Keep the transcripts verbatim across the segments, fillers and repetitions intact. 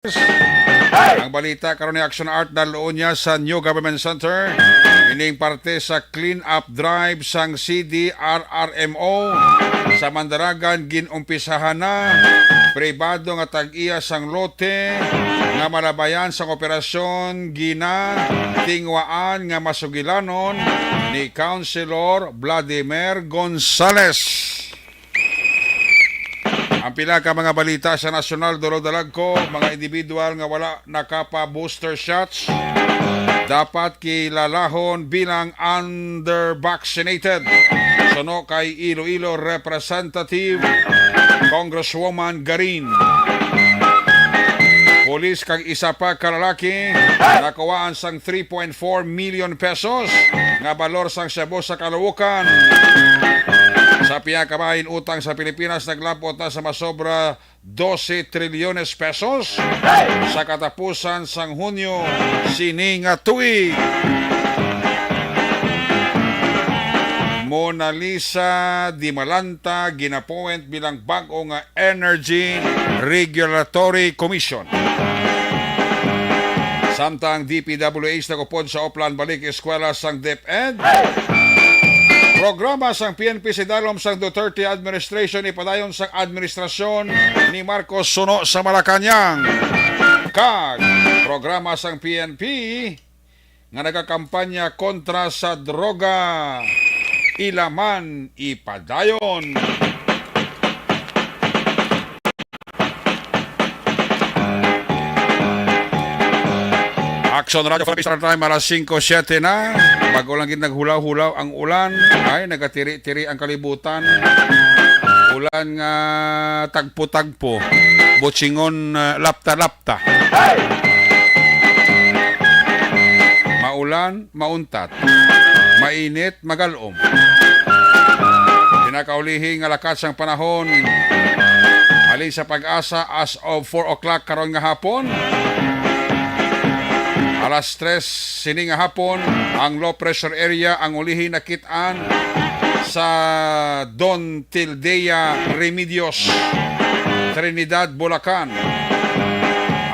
Ang balita karon ni Action Art, naluon niya sa New Government Center. Ining parte sa clean-up drive sang C D R R M O. Sa Mandaragan, gin-umpisahan na. Pribado nga tag-iya sang lote nga malabayan sang operasyon, ginatingwaan nga masugilanon ni Councilor Vladimir Gonzales. Ang pila ka mga balita sa nasyonal, Dolo Dalagko, mga individual nga wala nakapa-booster shots dapat kilalahon bilang under-vaccinated. Suno kay Iloilo Representative Congresswoman Garin. Pulis kag isa pa ka lalaki nakuhaan sang three point four million pesos nga balor sang shabu sa Caloocan. Sa pihak ka bahin, utang sa Pilipinas naglabot na sa masobra dose trilyones pesos sa katapusan sang Hunyo sini nga tuig. Mona Lisa Dimalanta ginapoint bilang bag-o nga Energy Regulatory Commission. Samtang D P W H nag-upod sa Oplan Balik Eskwela sang DepEd. Programa sang P N P sa idalom sang Duterte administration ipadayon sang administrasyon ni Marcos suno sa Malacañang. Kag programa sang P N P nga nagakampanya kontra sa droga, ila man ipadayon. Action Radio Philippines, Star Time, alas singko siyete na. Bago lang gid naghulaw-hulaw ang ulan, ay nagatiri-tiri ang kalibutan. Ulan nga tagpo-tagpo, butsingon, ah, lapta-lapta. Maulan, mauntat, mainit, magal-om. Pinakaulihi nga lakat sang panahon halin sa PAGASA as of four o'clock karon nga hapon. Alas tres sini nga hapon, ang low pressure area ang ulihi nakit-an sa Don Tildea Remedios, Trinidad, Bulacan.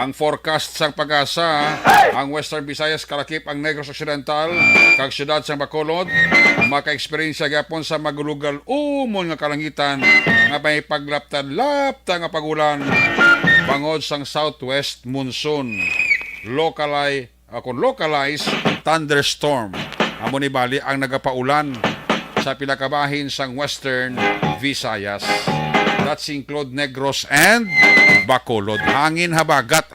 Ang forecast sang PAGASA, ang Western Visayas, kalakip ang Negros Occidental, kag siyudad sang Bacolod, maka-eksperyensya gyapon sa magulugal-umon nga kalangitan nga may paglapta-lapta nga pag-ulan bangod sang southwest monsoon. Locali-, ah, kung localized thunderstorm, amo ni bali ang nagapaulan sa pila ka bahin sang Western Visayas. That's include Negros and Bacolod. Hangin habagat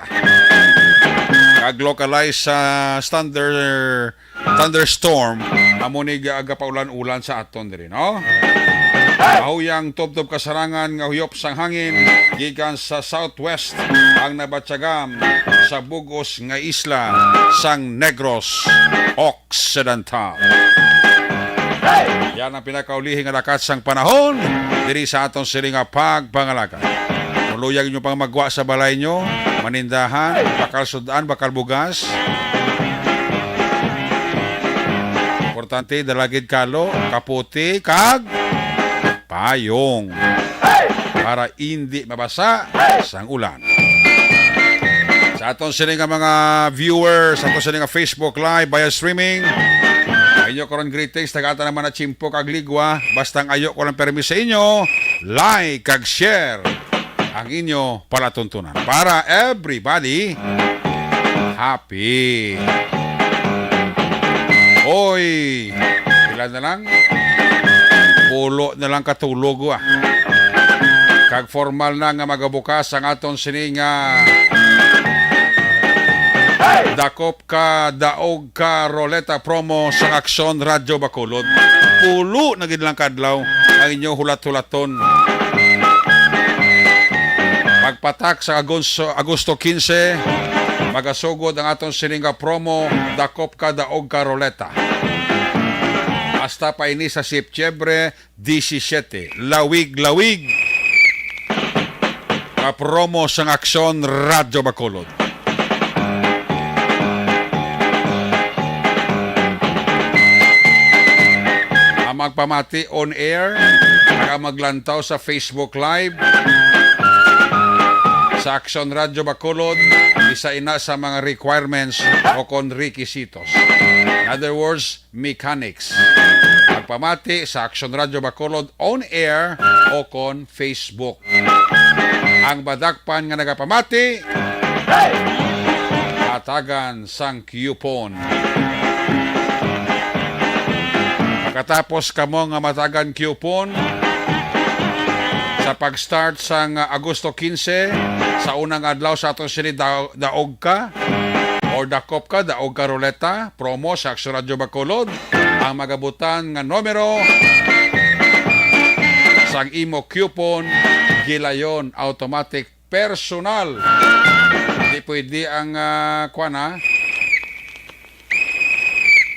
kag localized sa thunder, thunderstorm, amo ni ga-, gapaulan-ulan sa aton diri, no? Mahuyang tubtob kasarangan nga huyop sang hangin gikan sa southwest ang nabatyagam sa bug-os nga isla sang Negros Occidental. Yan ang pinakaulihi nga lakat sang panahon diri sa aton sini nga pagpangalaga. Kung luyag inyo pang magwa sa balay nyo, manindahan, bakal sud-an, bakal bugas. Importante, dala gid kalo, kaputi, kag payong para indi mabasa sang ulan. Sa aton sini nga mga viewers, sa aton sini nga Facebook Live via streaming, inyo karon greetings, tagaan ta naman na tiyempo kag ligwa. Basta ang ayo ko lang permi sa inyo, like kag share ang inyo palatuntunan. Para everybody happy. Oy, pila na lang? Pulo na lang katulog, ah. Kag formal na nga magabukas ang aton sini nga dakop ka daog ka roleta promo sang Aksyon Radyo Bacolod. Pulo na gid lang kadlaw ang inyo hulat-hulaton. Pagpatak sa Agonso-, Agosto quince, magasugod ang aton sini nga promo, Dakop Ka Daog Ka Roleta. Hasta pa ini sa Setyembre disisiete, lawig-lawig ka promo sang Aksyon Radyo Bacolod. Ang magpamati on air, kag ang maglantaw sa Facebook Live, sa Aksyon Radyo Bacolod, isa ina sa mga requirements o kon rekisitos. In other words, mechanics. Pagpamati sa Aksyon Radyo Bacolod on air o kon Facebook. Ang madakpan nga nagapamati, hatagan sang coupon. Pagkatapos kamo nga matagan coupon, sa pag-start sang Agosto quince, sa unang adlaw sa ato sini, da-, daog ka or dakop ka, daog ka ruleta, promo sa Aksyon Radyo Bacolod, ang magabutan nga numero sang imo coupon, gilayon, automatic, personal. Di pwede ang, ah, kuwan, ha?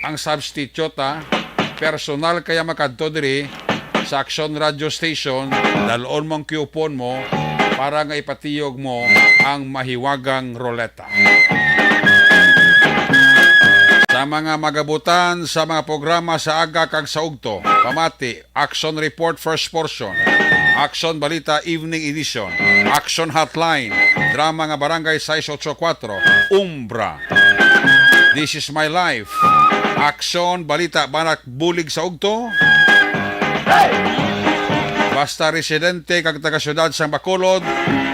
Ang substitute, ha? Personal kaya makadto diri sa Aksyon Radio Station, dalon mo ang coupon mo para nga ipatiyog mo ang mahiwagang ruleta. Sa mga magabutan sa mga programa sa aga kag sa ugto, pamati, Aksyon Report First Portion, Aksyon Balita Evening Edition, Aksyon Hotline, drama nga Barangay sais otso kuwatro, Umbra, This is My Life, Aksyon Balita Banak Bulig sa Ugto. Basta residente kag taga-siyudad sang Bacolod,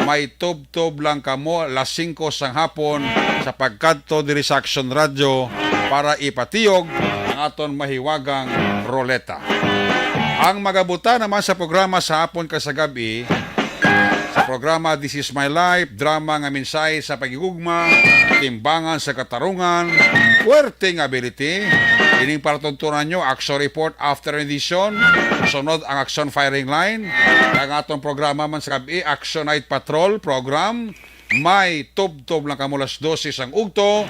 may tubtob lang kamo alas singko sang hapon sa pagkadto diri sa Aksyon Radyo para ipatiyog ang aton mahiwagang roleta. Ang magabuta naman sa programa sa hapon kag sa gab-i, sa programa This is My Life, drama nga mensahe sa paghigugma, timbangan sa katarungan, puwerte nga ability. Ining palatuntunan nyo, Action Report after edition. Sunod ang Action Firing Line. Ang atong programa man sa gab-i, Action Night Patrol Program. May tubtob lang kamo alas dose sang ugto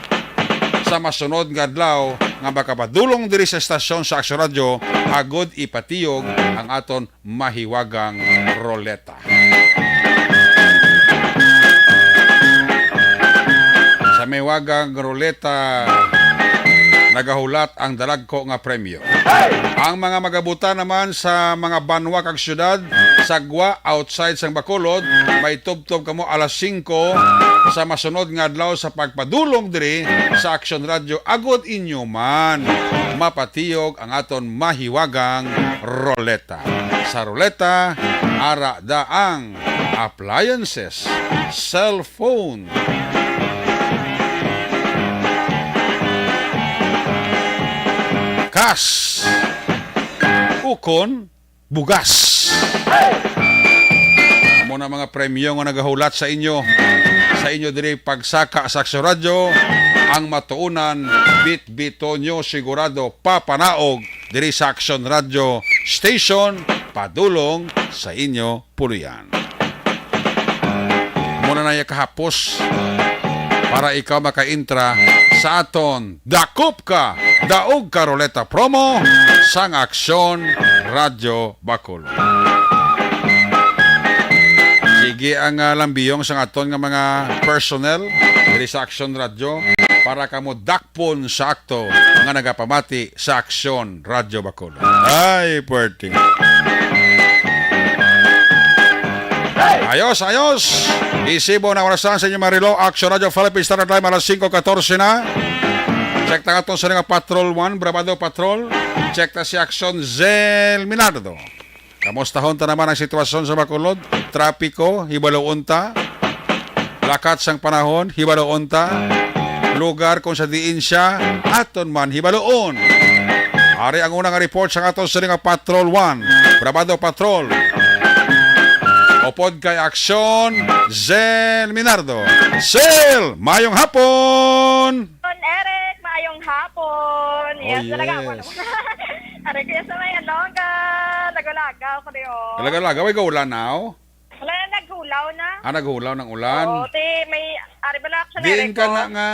sa masunod nga adlaw nga makapadulong diri sa estasyon sa Aksyon Radyo, agod ipatiyog ang aton mahiwagang roleta. Sa mahiwagang roleta, nagahulat ang dalagko nga premyo. Ang mga magabutan naman sa mga banwa kag syudad, sa gwa outside sang Bacolod, may tubtob kamo alas singko sa masunod nga adlaw sa pagpadulong diri sa Aksyon Radyo, agod inyo man mapatiyog ang aton mahiwagang roleta. Sa roleta, ara da ang appliances, cellphone, cash, ukon bugas. Amo na mga premyo nga nagahulat sa inyo, sa inyo diri pagsaka sa Aksyon Radyo, ang matuunan, bitbito nyo sigurado, papanaog diri sa Aksyon Radyo Station, padulong sa inyo puloy-an. Muna na iya kahapos para ikaw makaintra sa aton Dakop Ka, Daog Ka Roleta promo sang Aksyon Radyo Bacolod. Sige ang, ah, lambiyong sang aton nga mga personnel diri sa Aksyon Radyo para kamo dakpon sa akto nga nagapamati sa Aksyon Radyo Bacolod. Ay, puwerte. Ayos, ayos. Isibo na orasan sa inyong mga relo. Aksyon Radyo Philippines Standard Time, alas singko katorse na. Check ta nga aton sa nga Patrol One, Brabado Patrol. Check ta si Aksyon Zel Minardo. Kamustahon ta naman ang sitwasyon sa Bacolod? Trapiko, hibaluon ta. Lakat sang panahon, hibaluon ta. Lugar kung sa diin siya, aton man hibaluon. Ari ang una nga report sa aton sini nga Patrol One, Brabado Patrol. Upod kay Aksyon, Zel Minardo. Zel, mayong hapon! Eric, maayong hapon. Oh, yes, talaga ako, yes. Ano? Ari ko sa may ano, ga, lagaw-lagaw ko diyo. Lagaw-lagaw, ay gaulan na, oh. Wala na, naghulaw na. Ah, naghulaw ng ulan. Oo, ti, may, ari ba na, Aksyon Diin Eric, ka oh? Na nga,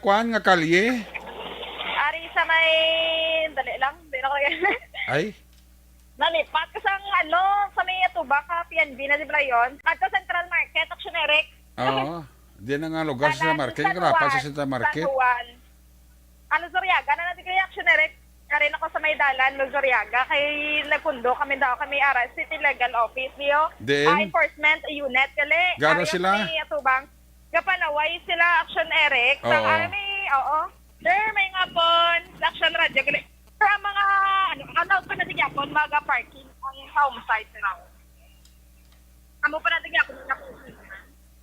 kwan, nga kalye? Ari sa may, dali lang, di na ko lagi. Ay? Nalipat ko sa, ano, sa may Atuba ka, P N B na, di ba yun? Ato Central Market, Aksyon Eric. Oo. Di na nga lugar sa Kanan Market, sa kalapan sa Juan, Central Market. San Juan. Ano, Zuriaga na natin kaya, Aksyon Eric? Kari na ko sa may dalan, Luzuriaga, kay nagpundo kami daw, kami ara City Legal Office, Leo. Diin? Ah, enforcement unit, gali. Garo Ari sila? Kami atubang. Gapanaway sila, Action Eric. Sa Oo. Army, oo. Sir, may nga po, sa Action Radio, gali. Sa mga, ano, ano pa na gyapon, mga parking ang sa home site na. Amo pa natin nga, kung napusin.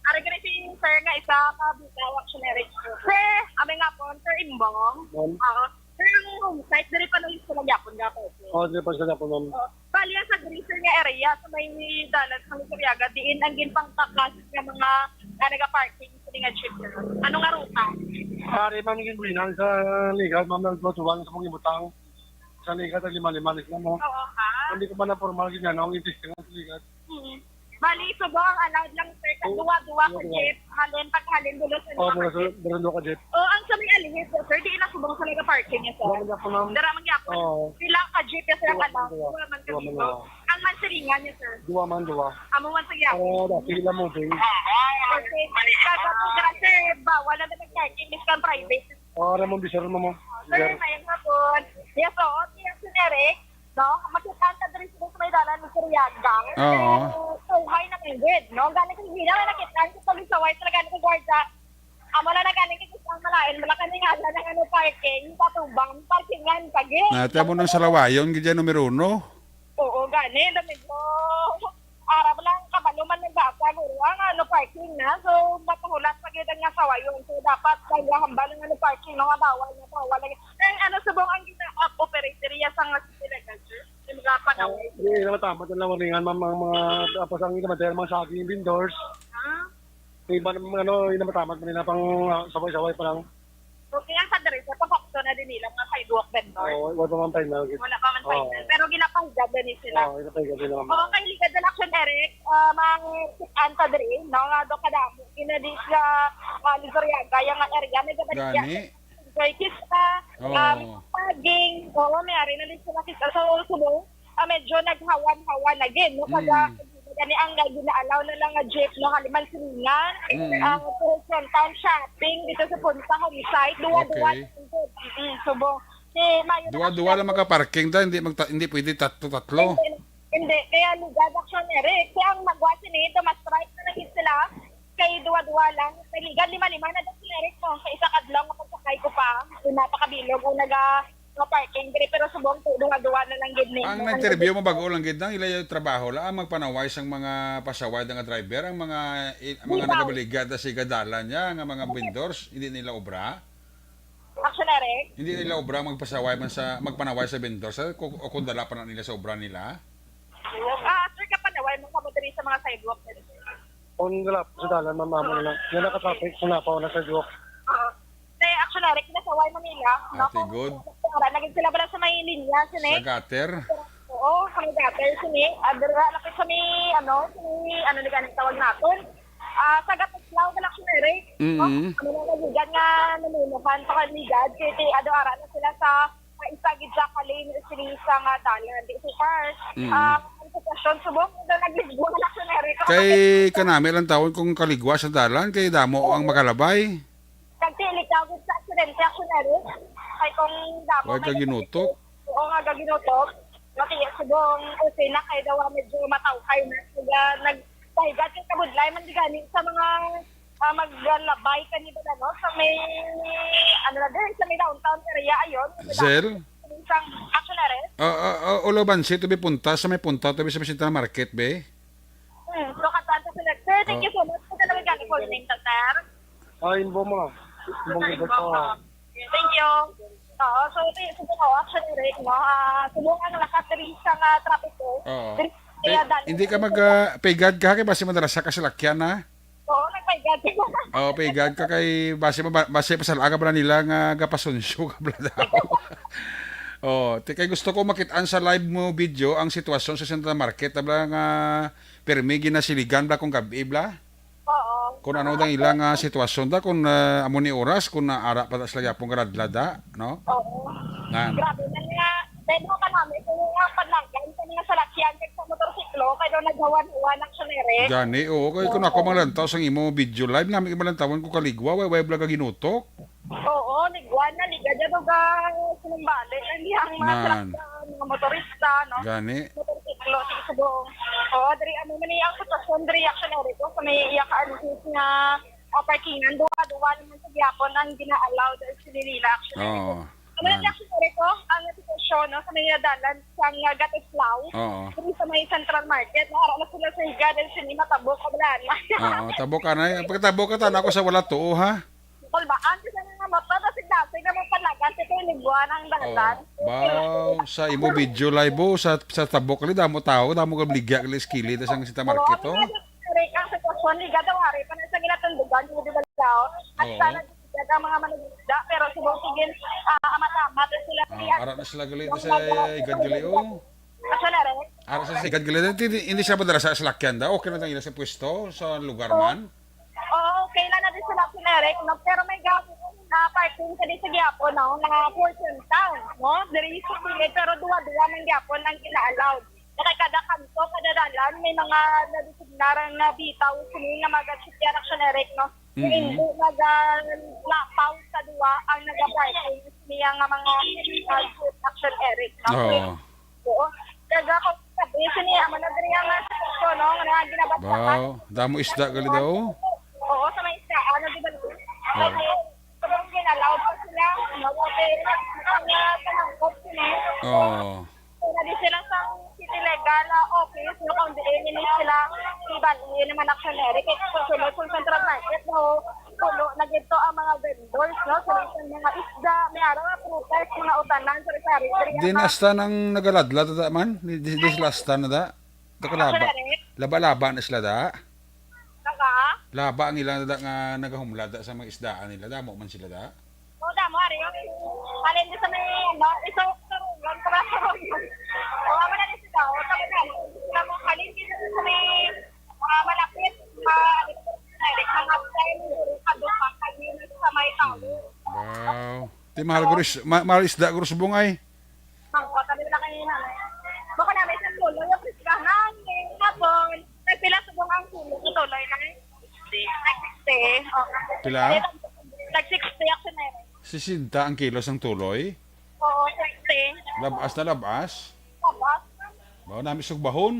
Ari gani si sir nga isa ka bitaw, Action Eric. Sir, amo nga po, Sir Imbong. Ma'am. Oo. Sir, ang home site, diri pa lang sa Lagyapon nga po, sir. Oh, diri pa sa Lagyapon, ma'am. Oo. Bali, sa diri, sir, nga area, sa may dalan sa Luzuriaga, diin ang ginpangtakas nga mga, nga naga-parking sa nga jeep, sir. Ano nga ruta? Ari, ma'am, yung bulinang sa Ligas, ma'am, nagtutuwang sa mga ibutang. Sa Ligas, ang lima-lima, Ligas, ma'am. Oo, ha? Hindi ko man na formal, ganyan, ang itis ka nga sa Ligas. Mm. Bali, subong, allowed lang, sir, ka Oo. duwa-duwa ka Duwa-duwa. jeep, halin, paghalin, dulo sa Oo, duwa ka dulo sa, jeep. dulo ka jeep. O, ang sa may alihis, sir, di na subong sa naga-parking niya, sir. Wala na po, ma'am. Dara man gyapon. Oo. Pila ka jeep, sir, ang Duwa man, allowed? duwa. Duwa man ka Duwa man, jeep. duwa. Ang mansilingan niya, sir. Duwa man, duwa. Amo man sa gyapon. Para dati lang mo, babe. Okay. Kaya po, sir, bawal na nag-parking, miskan private. Ah, Ramon Bisaron, mama. Sir, Sir. Mayang hapon. Yes, oo, si Action Eric, no? Makita ka diri sa may dalan ni Sir Yagang. Oo. Pero, uhay na kay gid, no? Gani kay hina na nakita ang sa pagsaway talaga ni Guardia. Amo na nagani kay ang malain, wala kami nga lang ano parking, patubang, parkingan pa gid. Nata mo nang salawayon, gid yan, numero uno. Oo, gani, dami ko. Ara lang, kabalo man nagbasa, guro, ang ano, parking na. So, mapahulat pa gid ang nasawayon. So, dapat naghahambal ang ano, parking, no, nga bawal, nga bawal. Ang ano, subong ang gina-operate area sa nga city legal, sir? Yung mga panaway. Ah, di, di na matamat ang lawaringan, ma'am, ang mga, tapos ang iba, mga saging vendors. Ah? Yung iba, ano, yung matamat, man na pang, ah, saway-saway pa lang. Okay, ang sa diri, sa pagkakto na din nila, mga sidewalk vendor. Oo, wala pa man final. Wala pa man Oo. final. Pero ginapahigad na ni sila. Oo, ginapahigad nila, ma'am. Oo, kay Liga de la Acción, Eric, ah, mang ang sa diri, no, nga do kadamo, ginadis nga, ah, Luzuriaga, yung nga area, may gabaligya. Gani? Kay kista, Oo. um, paging, oo, may ari na din sila kista. So, subong, ah, medyo naghawan-hawan na gid, no? Kada Mm. gani ang gagi na alaw na lang nga jeep, no? Haliman silingan, Mm. ang Puro Frontown Shopping, dito sa Punta Homesite, duwa-duwa Okay. na lang gid. Mm, subong. Si Mayo na Duwa-duwa lang Accidente. makaparking ta, hindi magta-, hindi pwede tatlo-tatlo. Hindi, hindi. Kaya Ligad Action Eric. Kaya ang magwa sini, ito, mas strike na lang gid sila. Kay duwa-duwa lang. Kay Ligad, lima-lima na lang sila, Eric, no? Sa isa kadlaw nga pagsakay ko pa, yung napakabilog, ang naga, nga parking, diri, pero subong to, duwa-duwa na lang gid ni. Ang Ang nag-interview mo, bago lang gid nang ila yung trabaho, la, ang magpanaway sang mga pasaway nga driver, ang mga, i-, ang mga Di ba? nagabaligad na sa gadalan niya, nga mga vendors, hindi nila obra? Action Eric? Hindi nila obra magpasaway man sa, magpanaway sa vendor, sa, ku-, o kung dala pa na nila sa obra nila? Ah, sir, kapanaway mo kamo diri sa mga sidewalk na dito. Kung dala po sa dalan, ma'am, amo na. Yan nakatraffic, sinapaw na sa sidewalk. Oo. Sa Action Eric, kinasaway mo nila, no? Ate, good. Para naging sila pala sa may linya, sini? Sa gutter? Oo, sa may gutter, sini. Ah, dira, lapit sa may, ano, sa may, ano, ni ganang tawag naton? Ah, sa Gatislaw, Galaxy Mary. Mm-mm. Ano na nagigan nga nanunuhan pa kay Ligad, kay ti-, ado ara na sila sa, sa isa gid sa kalin, sila sa nga dalan. Di si Pars. Mm-mm. Ah, ang sitwasyon, subong, daw nagligwa, Galaxy Mary. Kay kanami lang tawon kung kaligwa sa dalan, kay damo ang Oo. makalabay. Kag ti likaw gid sa aksidente, Action Eric. Kay kung damo Why may ka ginutok? Oo nga, gaginutok. Mati, subong, okay na, kay daw, ah, medyo matawhay na. Kaya nag-, Kay gati kabudlay man di gani sa mga, ah, maglabay kani ba, no? Sa may, ano na din, sa may downtown area, ayon. Zel? Isang, actually, Res? Ah, ah, ah, Ulabansi, to be Punta, sa may Punta, to be sa may Central Market, be? Hmm, so, katanta sila. Sir, thank Oh. you so much. Sa talaga gani po, name, sir. Ah, Imbong, ma'am. Imbong Sa Gilbert, Imbong, oh. ah. Thank you. Oo, so, ito yung subong, oh, actually, Rick, no? Ah, subong ang lakat diri sa nga trapiko. Oo. Diri, Eh, kaya dali hindi ka mag, ah, pigad ka kay basi madarasa ka sa lakyan, ha? Oo, nagpaigad. Oo, pigad ka kay basi maba-, basi pasalaga ba nila nga gapasunsyo ka bala daw. Oh, ti kay gusto ko makit-an sa live mo video ang sitwasyon sa Central Market, bala nga pirmi ginasiligan bala kung gabi bala. Oo. Kung ano dang ilang, ah, sitwasyon da, kung, ah, amo ni oras, kung naara pa da sila yapon kaladlad da, no? Oo. Nan. Grabe na nga. Dahil mo kanami, kung nga panlanggan sa mga salakyan, kag sa motorsiklo, kay daw naghawan-hawan ang sunere. Gani, oo. Kay kung Oo. ako malantaw sang imo video live, nami malantawon ko kaligwa, way, way bala ka ginutok. Oo, ligwa na, ligwa dyan, o ga-, Numbalik ang dihang mga Nan. Sasakyan, mga motorista, no? Gani. Motorsiklo sa subong. Oo, diri ano man ang sitwasyon, diri, Action Eric, sa may iya ka antis nga ah, parkingan. Duwa-duwa naman sa gihapon ang gina-allow dahil sa nila, Action Eric. Oo. Ano na, Nan. Action Eric, ang sitwasyon, no, sa may dalan sa nga Gatislao, Oo. Diri sa may Central Market, no? Ara na sila sa higa dahil sini matabok, wala na. Oo, tabok ka na. Pagkatabok ka, tana ko sa wala tuo, ha? Kulbaan, kasi nga mata, kasi dati na mong palagan, kasi niguan ang dalan. Oo. Baw, sa imo video live, oh, sa, sa tabok kali, damo tao, damo ka bligya kali sa kilid, sa Santa Market, oh. Ang sitwasyon, liga daw, ari pa na sa ginatundugan, yung di ba daw? At Oo. Sana ang mga managda, pero subong sige, ah, amat-amat sila. Ah, ara na sila gali sa igad gali, oh. Asa na rin? Ara sa igad gali. Hindi, hindi siya madala sa salakyan da. Okay na tayo sa pwesto, sa lugar man. Oo, okay lang na din sila, Sir Eric, no? Pero may gawin na parking ka din sa gihapon, no? Mga fortune town, no? Diri sa kilid, pero duwa-duwa man gihapon ang gina-allowed. Kaya kada kanto, kada dalan, may mga nadisignaran na bitaw, sini nga mga sitya, Action Eric, no? Mm-mm. Hindi nagalapaw sa duwa ang nagaparking niya nga mga, uh, Action Eric, no? Oo. Oo. Kaya kung sabi, sini, amo na diri ang mga sitwasyon, no? Nga ginabasa. Wow, damo isda gali daw. Oo, sa may isda, ano, di ba? Oo. Kaya, kung ginalaw pa sila, no? Okay, ang, uh, panangkot sila. Oo. Kung na di sila sa city legal, ah, office, no, kung diin ini sila, iban, yun naman, Action Eric, eh, kung sulod sa Central Market, no, puno na gito ang mga vendors, no, sulod sa mga isda, may araw nga prutas, mga utanan, sari-sari. Diri Di ang na hasta nang nagaladlad, da, man? Di, di, di lasta na, da? Kakalaba. Action Eric. Laba-laba na sila, da? Naga? Laba ang ilang, da, nga nagahumlad, da, sa mga isdaan nila. Damo man sila, da? O, damo, ari, o. Alin din sa may, ano, iso, karungan, karungan. O, amo na rin sila, o, tapos na, sila mo, alin din sa may, ah, malapit, ah, direct, mga ten, kadto pa, kami sa may tao. Wow. Ti mahal ko ris-, ma-, mahal isda ko ris bungay. Mangkot, ano na kayo na? Baka na may sa tulo, yung pisgahan, eh, hapon. Nagpila subong ang tulo, sa tuloy na, eh. Nag-sixty. Oh. Pila? Nag-sixty, Action Eric. Sisenta ang kilo sang tuloy? Oo, sixty. Labas na labas? Labas. Bawa namin sugbahon?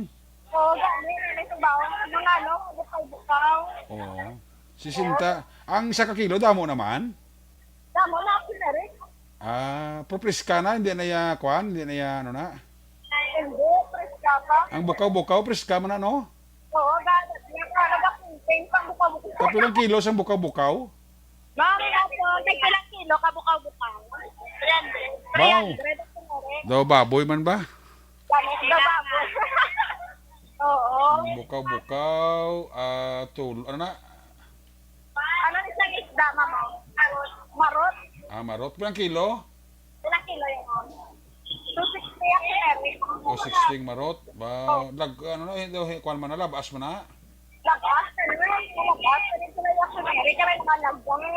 Oo, gani, may sugbahon. Mga ano, bukaw-bukaw. Oo. Sisenta. Ang isa ka kilo, damo naman? Damo na, Action Eric. Ah, pero preska na, hindi na ya, kwan, hindi na ya, ano na? Hindi, preska pa. Ang bukaw-bukaw, preska man na, no? Oo, ga-, ga-, nagapunting pang bukaw-bukaw. Kapilang kilo sang bukaw-bukaw? Ma'am, kaso, tagpilang kilo ka bukaw-bukaw? Yan, Wow. Three hundred, Action Eric. Daw baboy man ba? Yan, daw baboy. Oo. Bukaw-bukaw, ah, tul-, ano na? Ano ni sa isda, mama? Marot. Ah, marot. Pilang kilo? Pilang kilo yun, ma'am? Two sixty ang Action Eric. Two sixty ang marot. Ba, Oh. lag-, ano na, eh, daw, eh, kuwan man na, labas man na. Labas, ano yun? Labas, ano yun? Sila yung Action Eric, kaya naman nagdang,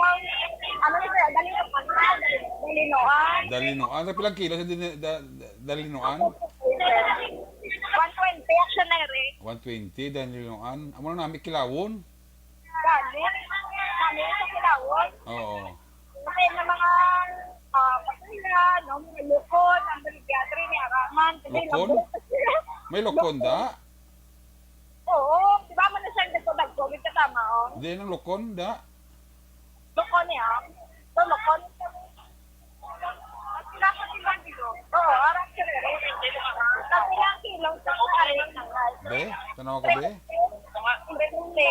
ano ni kaya? Dali na pa na, dali, dali no, ah. Dalinoan. Ano, pilang kilo sa dini-, da-, da-, dalinoan? One twenty, Action Eric. One twenty, dalinoan. Amo na namin kilawon. Gani, kami sa Kilawon. Oo. Kasi ng mga, ah, patuya, no, mga lukon, ang baligya, diri ni Araman, kasi Lukon? Lukon. May lukon, da? Oo, di ba, man na siyang dagko-dagko, may katama, oh. Di nang lukon, da? Lukon niya. So, lukon. Sila sa Timbandigo. Oo, arang sila rin. Sa ilang kilo, sa kare. Be, tanaw ka, be? Hindi, hindi.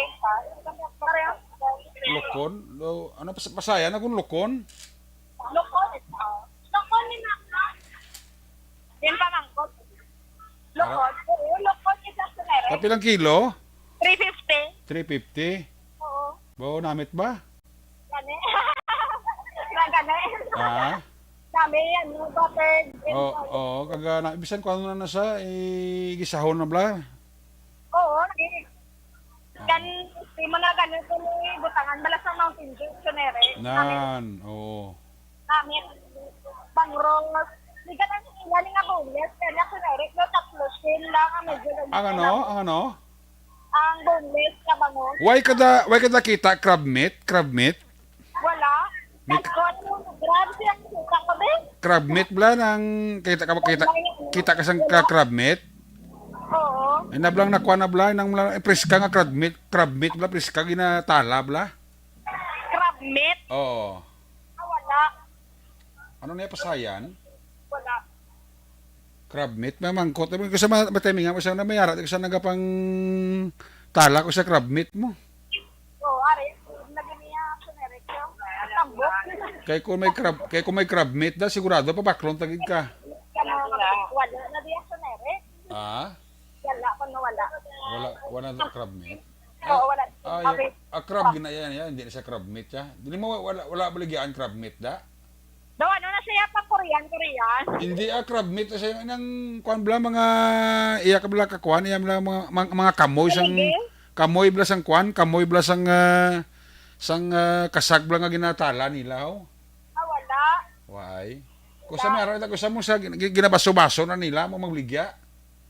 Pareho. Lukon? Lo, ano, pas-, pasaya na kung lukon? Lukon. Lukon ni Mama. Yan pa, mangkot. Lukon. Ara- Oo, lukon isa sa meron. Kapilang kilo? Three fifty. Three fifty? Oo. Bo, namit ba? Gani. Na gani. Ah? Kami, ano, buttered. Oh, oh, kaga na, bisan kung ano na sa, eh, gisahon na bla. Oo, eh. Ah. Kan, di mo na gani kung butangan bala sa Mountain Dew, Action Eric. Nan, oo. Kami, bangros. Di ka nang ilan nga boneless, kaya Action Eric, no, tatlo, shin lang, ang medyo Ang ano? Ang ano? Ang boneless nga bangus. Why kada, why kada kita crab meat? Crab meat? Wala. Meat. Tapos, ano, crab siya ang suka ko, be? Crab meat bla nang kita ka, kita, kita ka sang ka crab meat? Oo. Ay, nablang nakuha na bla, nang mla-, eh, preska nga crab meat, crab meat bla, preska ginatala bla? Crab meat? Oo. Ah, wala. Ano niya pasayan? Wala. Crab meat, mamangkot. Ano ko sa ma-, matay nga, sa na may ara, sa nagapang tala ko sa crab meat mo. Oo, ari, naging niya, generic yung tambok. Kay kung may crab, kay kung may crab meat da, sigurado pabaklon tagid ka. Wala na diya, generic. Ah? Wala, kung wala. Wala, wala na crab meat? Oo, wala. Ah, okay. Ah, crab gina yan, yan. Hindi na siya crab meat, ya. Dili mo, wala, wala baligyaan crab meat, da? Daw, ano na siya, pang Korean, Korean? Hindi, ah, crab meat na siya. Nang, kuwan bala, mga, iya ka bala, kakuan, iya bala, mga, mga, mga kamoy, sang, Sige. Kamoy bala, sang kuwan, kamoy bala, sang, ah, sang, ah, kasag bala nga ginatala nila, oh. Ah, wala. Why? Kusa Wala. Meron, kusa mo sa gin-, gin-, ginabaso-baso na nila, mo magligya?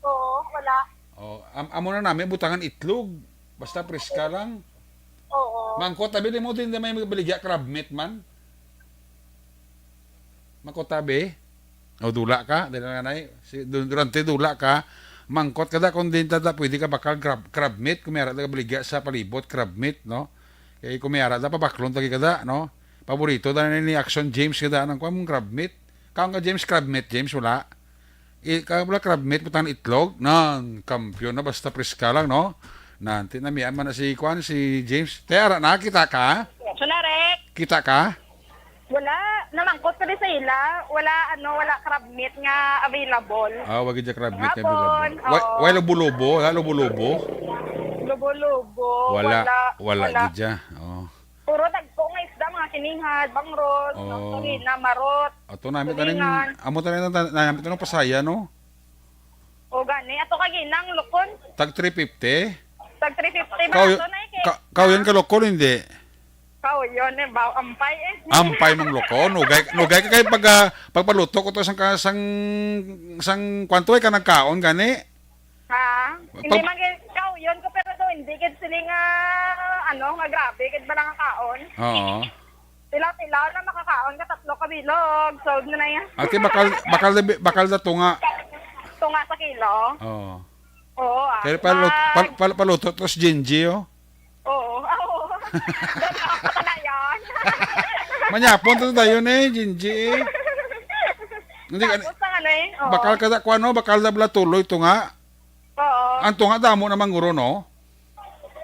Oo, wala. Oh, am-, amo na namin butangan itlog. Basta preska lang. Oo. Mangkot, tabi, di mo din may baligya crab meat man. Mangkot, tabi. O, dula ka, dili na, nay. Si, du-, durante dula ka, mangkot ka da kung din tada pwede ka bakal crab, crab meat, kung may ara da baligya sa palibot, crab meat, no? Kay kung may ara da, pabaklon tagi ka da, no? Paborito da ni Action James ka da, nang kuha mong crab meat. Kaon ka, James, crab meat, James, wala. I-, ka wala crab meat, butang itlog. Nan, kampiyon na, basta preska lang, no? Nan, tinamian man na si, kuan, si James. Te, ara na, kita ka? Sunarek. Kita ka? Wala. Namangkot ko di sa ila. Wala, ano, wala crab meat nga available. Ah, wag dyan crab meat nga Hapon, available. Why, oo. Why lubo-lubo? Wala lubo-lubo? Lubo-lubo. Wala, Wala. Wala. Gid dyan. Oh. Puro dagko nga isda, mga kinihad, bangrod, no? Oh. Tuna, marot, Ato namin taning, tulingan. Amo taning, tan-, namin taning pasaya, no? O gani, ato ka ginang, lukon. Tag three fifty? Tag three fifty ba? Kaw-, Ato na, eh, kay ka-, kaw yun ka lukon, hindi? Kaw yun, eh, ba, ampay, eh. Ampay mong lukon. Nugay, nugay ka kay pag, ah, pagpaluto ko to sang ka-, sang, sang kwanto, eh, ka nagkaon, gani? Ha? Pag- Hindi man gid kauyon ko, pero daw hindi gid sila nga, ano, nga grabe gid ba lang ang kaon? Oo. Tilaw-tilaw na makakaon ka tatlo ka bilog. Solve na na yan. Ate, bakal, bakal na bi-, bakal na tunga. Tunga sa kilo? Oo. Oo, ah. Pero palut-, Mag- pal-, pal-, paluto to si Gingy, oh. Oo. Oo. Doon ako sa kanayon. Manyapon to tayo na eh, Gingy, eh. Hindi, Tapos ang ano eh, oo. Bakal ka da, kung ano, bakal na bala tuloy to nga. Oo. Ang tunga damo naman guro, no?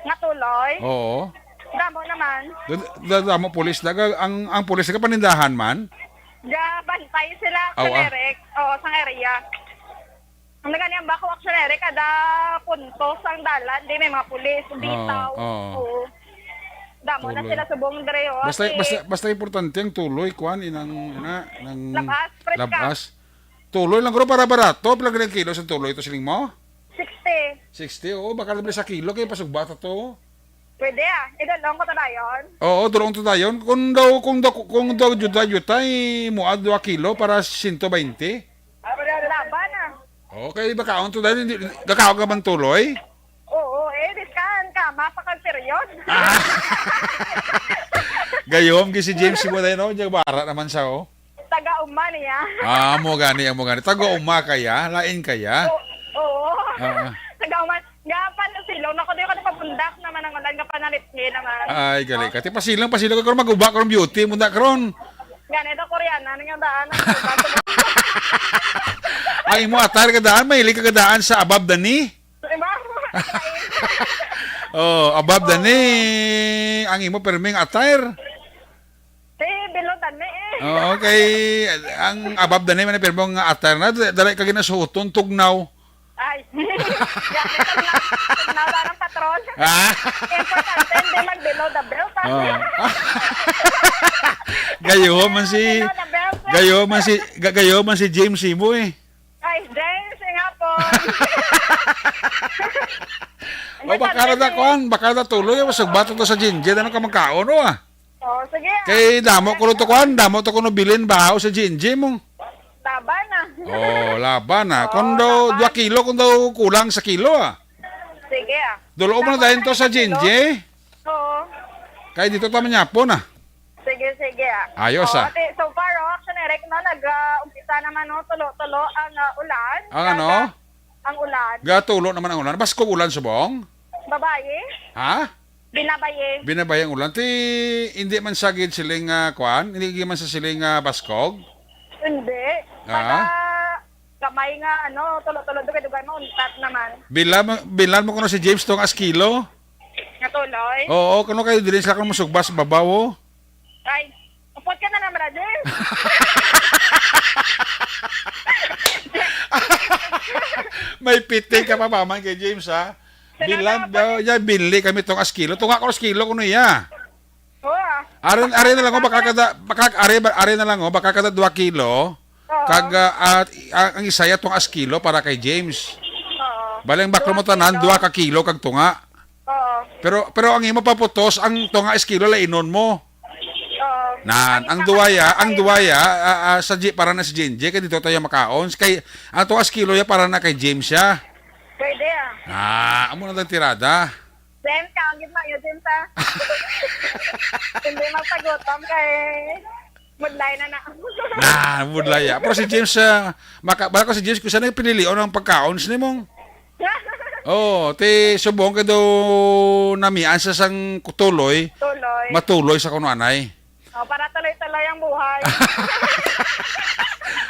Nga tuloy? Oo. Damo naman. Da-, da-, damo pulis. Daga, ang, ang pulis ka panindahan man? Gabantay sila sa Aw, ah. Direk. Oo, sa area. Ang nagani ang bako, actually, Eric, kada punto sang dalan, di may mga pulis, Oo, bitaw. Oo. Oo. Damo na Tuloy. Sila subong dire, oh. Basta, Ate. Basta, basta importante ang tuloy, kuan, inang, ina, nang Labas, preska. Labas. Tuloy lang, guro, para barato. Pila gani ang kilo sa tuloy to, siling mo? Sixty. Sixty, oo, baka labi sa kilo, kaya pasugba ta to. Pwede, ah. Idalong ko to dayon. Oo, dalong to dayon. Kung daw, kung daw, kung daw, juta, juta, eh, muad dua kilo para sento baynte. Laban, ah. Okay, baka ang to dayon, hindi, kakaon ka man tuloy? Oo, eh, di ka, ang kama pa kag period. Ah. Gayom, gi si James, si Buday, no? Diyan, bara naman siya, oh. Taga-uma niya. Ah, amo gani, amo gani. Taga-uma kaya, lain kaya. O-, oo. Ah, ah. Taga-uma. Nga, pan-, silong na ko, di ko na pabundak naman ang ulan, nga panalit niya naman. Ay, gali ka. Ti pasilang, pasilang ko, karon mag-uba, karon beauty, munda, karon. Gani, ito, Koreana, ano nga daan? Ang imo attire ka daan, mahilig ka daan sa above the knee? Diba? Oh, above the knee. Ang imo perming attire. Eh, below tani eh. Oo, kay ang above the knee man, pero nga attire na, dali ka ginasuoton, tugnaw. Ay. Grabe, tugnaw. Tugnaw lang ang patron. Ah? Importante, hindi mag-below the belt, ah. Oo. Gayo man si, Below the belt, ah. Gayo man si, ga-, gayo man si James Simo eh. Ay, James, nga po. O, bakal na, kuan, bakal na tuloy, masugbaton to sa Gingy, ano ka magkaon, o, ah? Oh, sige. Kay damo ko to, kuan, damo to kuno bilin bahaw sa Gingy mo. Laban na. Oh, laban na. Oh, kung daw laban. Dua kilo, kung daw kulang sa kilo, ah. Sige, ah. Dulo mo na. Laban dahil to na sa kilo. Gingy. Oo. Kay dito ta manyapon, ah. Sige, Sige, ah. Ayos, Oh, ah. okay, so far, oh, Action Eric, no, nag, ah, umpisa naman, no, tulo-tulo ang, ah, ulan. Ang ano? Ang ulan. Gatulo naman ang ulan. Baskog ulan subong? Babayi? Ha? Binabayi. Binabayi ang ulan. Ti, hindi man sa gid siling, ah, kwan? Hindi gid man sa siling, ah, baskog? Hindi. Ah? Baga, gamay nga, ano, tulo-tulo, dugay-dugay, mauntat naman. Bilan mo, bilan mo kuno si James tong askilo? Nga tuloy? Oo, kuno kayo, dili sila kuno musugba sa babaw, oh. Ay, upot ka na naman, James. May piting ka pa ba man kay James, ha? Salamat Bilan po. daw niya, binli kami tong askilo. Tunga ko askilo kuno iya. Oo, ah. Ari, ari na lang, oh, baka kada, baka, ari, ari na lang, oh, baka kada dua kilo. Oo. Kag, ah, at, ah, ang isa ya tong askilo para kay James. Oo. Baling baklo mo Dua tanan, kilo. dua ka kilo kag tunga. Oo. Pero, pero ang imo paputos, ang tunga askilo lainon mo. Oo. Nan, Ang ang isa duwa ka ya, ang tunga duwa ya, ah, ah, sa G-, para na si J N J, kay dito tayo makaon. Kay, ang tunga askilo ya para na kay James ya. Pwede, ah. Ah, amo na lang tirada. Then, kaon gid maayo, James, ah. Hindi magpagutom kay budlay na na. Na, budlay, ah. Pero si James, ah, maka-, bala ko si James, kung saan pinilion ang pagkaon, sa nimong? Oh, ti subong kay daw namian sa sang tuloy, Tuloy. matuloy sa kuno anay. Oh, para tuloy-tuloy ang buhay.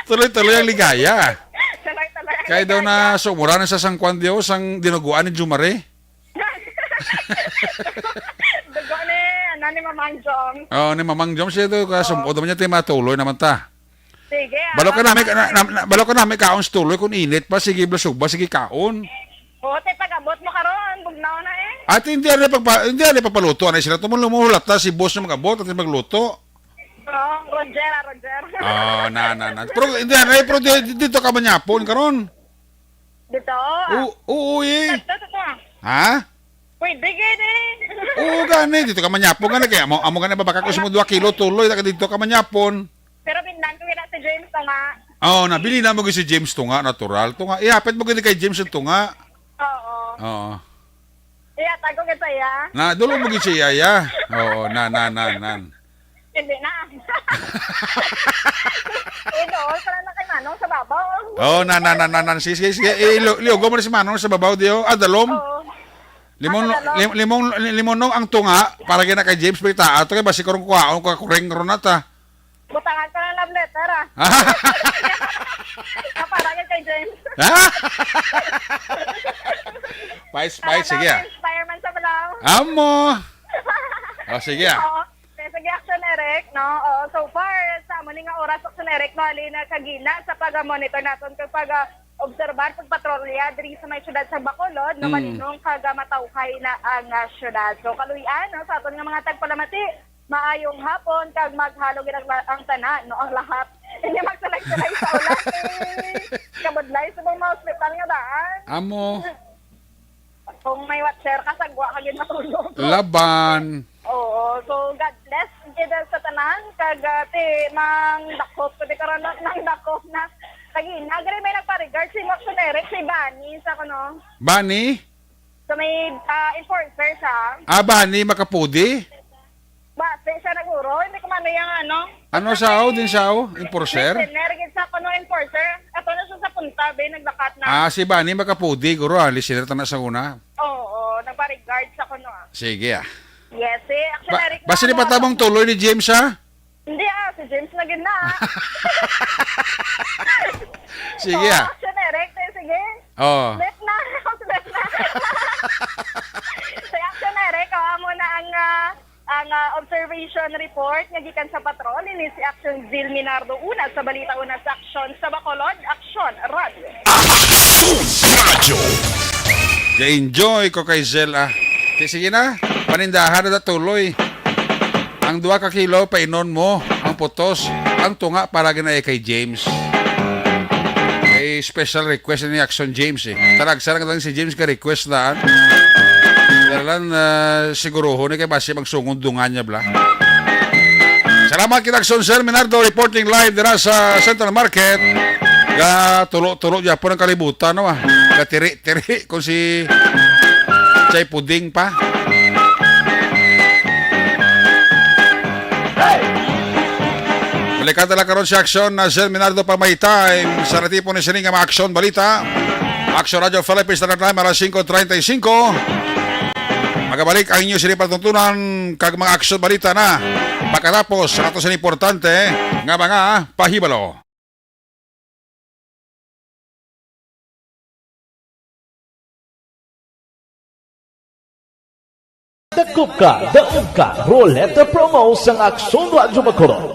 Tuloy-tuloy ang ligaya. Tuloy-tuloy ang Kay daw ligaya. na sumura na sa sang kwan Dios, ang dinuguan ni Jumare. Dugo ni, ano, ni Mamang Jom. Oh, ni Mamang Jom siya to, kaya Oh. sumod naman niya, ti matuloy naman ta. Sige, ah. Balo ka namin, na, na, na- balo ka namin kaon sa tuloy kung init pa, sige, blasog ba, sige, kaon. Oo, te, pag-abot mo karon, bugnaw na eh. Ate, hindi ano pagpa, hindi ano papaluto, ano sila, tumulong mo, hulata, si boss na mag-abot, at magluto. Oo, Roger, ah, Roger. Oh, na, na, na. Pero, hindi, ano, eh, pero di- di- dito ka manyapon karon. Dito? Oo, oo, eh. Dito, dito. Ha? Pwede gid eh. Oo, gani. Dito ka manyapon, gani. Kaya amo, amo gani, babaka ko sa mga dua kilo tuloy, taga dito ka manyapon. Pero binlan ko gina si James to nga. Oo, nabili na mo si James to nga, natural. To nga, ihapit mo gani kay James to nga. Oo. Oo. Iya, tago kita iya. Na, dulo mo gid siya, ya. Oo, na, na, na, na. Hindi na. Idol, para na kay Manong sa babaw. Oh, na, na, na, na, na. Sige, sige, sige. Eh, lo- liugo mo na si Manong sa babaw, diyo. Ah, dalom. Oo. Limon, Ano, dalom? lim, limon, limon nung ang tunga para gina kay James Brita. Ato kay basi karong kuhaon ko kuring ron ata. Butangan ka ng love letter, ah. Ah, para kay James. Ha? Fight, fight, Talaga, sige, ah. Inspire man sa balaw. Amo. Oh, sige, ah. Oo. Sige, Action Eric, no? Oh, so far, sa amo ni nga oras, Action Eric, no? Halin na kagina sa pag-monitor naton kag pag-obserbar, pagpatrolya diri sa may siyudad sa Bacolod, no? Mm. Malinong kag, ah, matawhay na ang, ah, siyudad. So, kaluy-an, no? Sa aton nga mga tagpalamati, maayong hapon kag maghalo gid ang, ang tanan, no? Ang lahat. Hindi magsulay-sulay sa ulan, eh. Kabudlay sa mga ospital nga daan. Amo. Kung may watcher ka, sagwa ka gid matulog. Laban. Oo. So, God bless gid sa tanan. Kag, ah, ti, mang dakop, pwede ka ron mang dakop na. Kag ina, gani may nagpa-regard si Max Eric, si Bani, sa kuno. Bani? Sa may, ah, enforcer sa. Ah, Bani Makapudi? Ba, sa siya naguro, hindi ko man yung ano. Ano sa aw din sa aw? Enforcer? Listener, gid sa kuno enforcer. Ato na siya sa punta, be, naglakat na. Ah, si Bani Makapudi, guro, ah. Listener ta na sa una. Oo, nagpa-regard sa kuno, ah. Sige, ah. Yes, eh. Action Ba- Eric na, basta ni ano, patabang tuloy ni James, ha? Hindi, ah. Si James na gid na, ah. Sige, Oo, ah. Action Eric, eh, sige. Oo. Left na. Left na. Si Action Eric, oh, amo na ang, ah, ang, ah, observation report nga gikan sa patrol. Ini si Action Zil Minardo Una sa Balita Una sa Aksyon sa Bacolod, Aksyon Radio. Aksyon Radio. Ga-enjoy ko kay Zil, ah. Di, sige na, panindahan na tuloy. Ang dua ka kilo, painon mo, ang putos, ang tunga para ginaay kay James. May special request ni Action James, eh. Taragsa lang si James ka request na, ah. Pero lang, ah, siguruho ni kay basi magsungod dungan niya, bla. Salamat kita, Action Sir Minardo, reporting live dira sa Central Market. Ga tulo-tulo gyapon ang kalibutan, no, ah. Gatiri-tiri kung si Chay Puding pa. Kadala karon si Aksyon na Sir Minardo Pamaytay sa natipon ni sini nga mga aksyon balita. Aksyon Radyo Philippines Standard Time, alas singko treinta y cinco. Magabalik ang inyo sini patuntunan kag mga aksyon balita na pagkatapos sa ato sa importante nga mga pahibalo. Dakop ka, daog ka, Roleta Promo sang Aksyon Radyo Bacolod.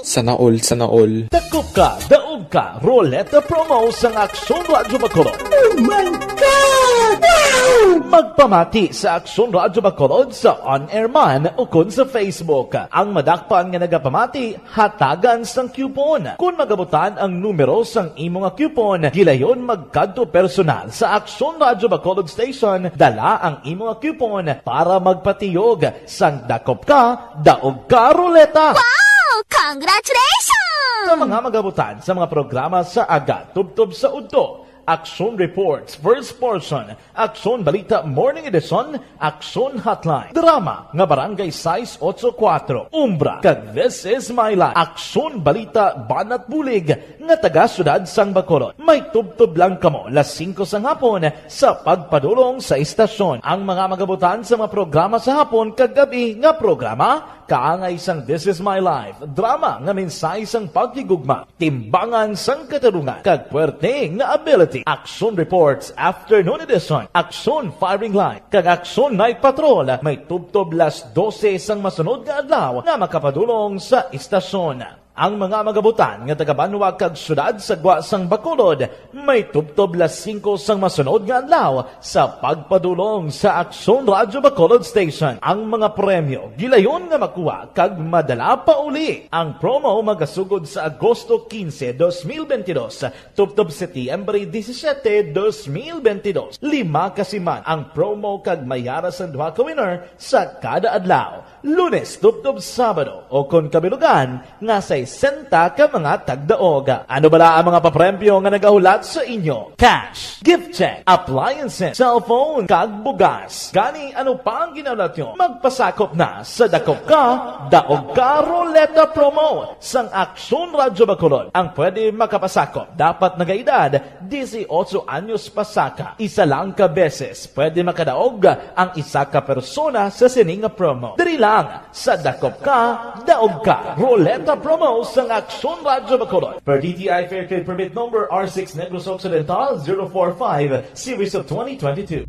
Sana all, sana all. Dakop ka, daog ka, Roleta Promo sang Aksyon Radyo Bacolod. Oh my God! Wow! Magpamati sa Aksyon Radyo Bacolod sa on-air man ukon sa Facebook. Ang madakpan nga nagapamati, hatagan sang coupon. Kon magabutan ang numero sang imo nga coupon, gilayon magkadto personal sa Aksyon Radyo Bacolod Station, dala ang imo nga coupon para magpatiyog sang dakop ka, daog ka ruleta. Wow! Congratulations! Sa mga magabutan sa mga programa sa aga, tubtob sa udto, Aksyon Reports, First Portion, Aksyon Balita Morning Edition, Aksyon Hotline, drama nga Barangay sais otso kuwatro, Umbra, kag This Is My Life, Aksyon Balita Banat Bulig nga taga Siyudad sang Bacolod. May tubtob lang kamo las singko sang hapon sa pagpadulong sa istasyon. Ang mga magabutan sa mga programa sa hapon kag gab-i nga programa, kaangay sang This Is My Life, drama nga mensahe sang paghigugma, timbangan sang katarungan, kag puwerte nga ability. Aksyon Reports Afternoon Edition, Aksyon Firing Line, kag Aksyon Night Patrol may tubtob las dose sang masunod nga adlaw nga makapadulong sa istasyon. Ang mga magabutan nga taga-banwa kag siyudad sa gwa sang Bacolod may tubtob las singko sang masunod nga adlaw sa pagpadulong sa Aksyon Radyo Bacolod Station. Ang mga premyo gilayon nga makuha kag madala pauli. Ang promo magasugod sa Agosto quince, dos mil veintidós, tubtob Setyembre disisiete, dos mil veintidós. Lima ka siman ang promo kag mayara sang duha ka winner sa kada adlaw, Lunes tubtob Sabado, o kon kabilugan nga sesenta ka mga tagdaog. Ano bala ang mga papremyo nga nagahulat sa inyo? Cash, gift check, appliances, cellphone, kag bugas. Gani, ano pa ang ginahulat nyo? Magpasakop na sa Dakop Ka, Daog Ka Ruleta Promo sang Aksyon Radyo Bacolod. Ang pwede makapasakop dapat nagaedad disiotso anyos pasaka. Isa lang ka beses pwede makadaog ang isa ka persona sa sini nga promo. Diri lang sa Dakop Ka, Daog Ka Ruleta Promo sang Aksyon Radyo Bacolod. Per D T I Fair Trade Permit Number R six Negros Occidental zero four five, Series of twenty twenty-two.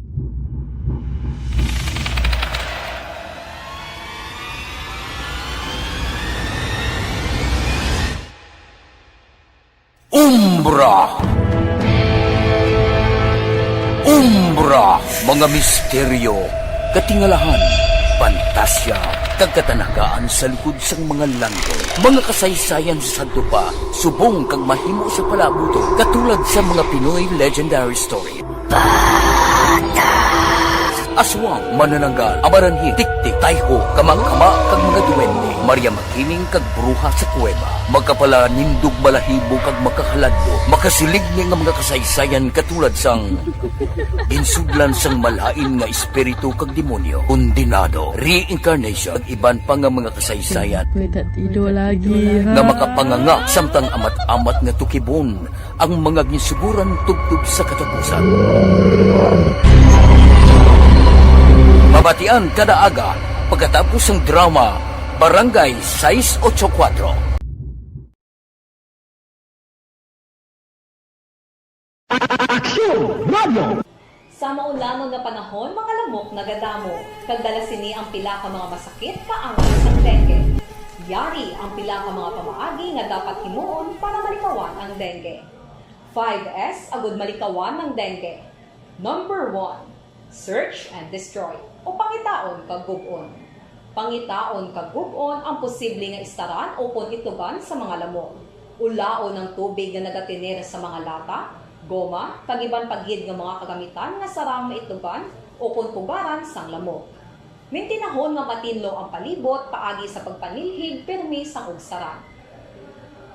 Umbra. Umbra, mga misteryo, katingalahan, pantasya, kag katanagaan sa likod sang mga langgam. Mga kasaysayan sa sadto pa, subong kag mahimo sa palaabuton, katulad sa mga Pinoy legendary story. Aswang, manananggal, amaranhit, tiktik, tayho, kamangkama, kag mga duwende, Maria Makiling kag bruha sa kuweba. Makapalanindog balahibo kag makahaladlo, makasiligni nga mga kasaysayan katulad sang ginsudlan sang malain nga espiritu kag demonyo, kondenado, reincarnation, kag iban pa nga mga kasaysayan May tatido lagi, ha? nga makapanganga samtang amat-amat nga tukibon ang mga ginsuguran tubtob sa katapusan. Mabatian kada aga pagkatapos sang drama Barangay sais otso kuwatro. Aksyon! Radyo! Sa maulangon nga panahon, mga lamok nagadamo, kag dala sini ang pila ka mga masakit kaangay sang dengue. Yari ang pila ka mga pamaagi nga dapat himuon para malikawan ang dengue. Five S agud malikawan ang dengue. Number one, search and destroy, o pangitaon kag gub-on. Pangitaon kag gub-on ang posible nga istaran ukon itlogan sa mga lamok. Ulaon ang tubig nga nagatiner sa mga lata, goma, kag iban pa gid nga mga kagamitan nga sarang maitlogan ukon pugaran sang lamok. Mintinahon nga matinlo ang palibot paagi sa pagpanilhig pirmi sang ugsaran.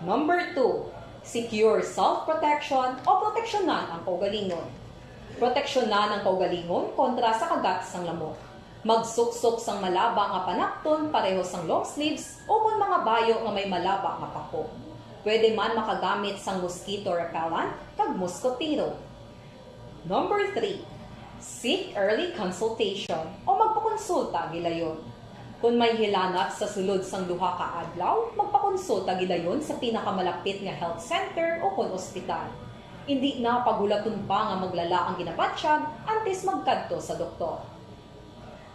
Number two, secure self-protection o proteksyonan ang kaugalingon. Proteksyonan ang kaugalingon kontra sa kagat sang lamok. Magsuksok sang malaba nga panapton pareho sang long sleeves ukon mga bayo nga may malaba nga pako. Pwede man makagamit sang mosquito repellent kag moskotero. Number three, seek early consultation o magpakonsulta gilayon. Kon may hilanat sa sulod sang duha ka adlaw, magpakonsulta gilayon sa pinakamalapit nga health center ukon ospital. Indi na paghulaton pa nga maglala ang ginabatyag antes magkadto sa doktor.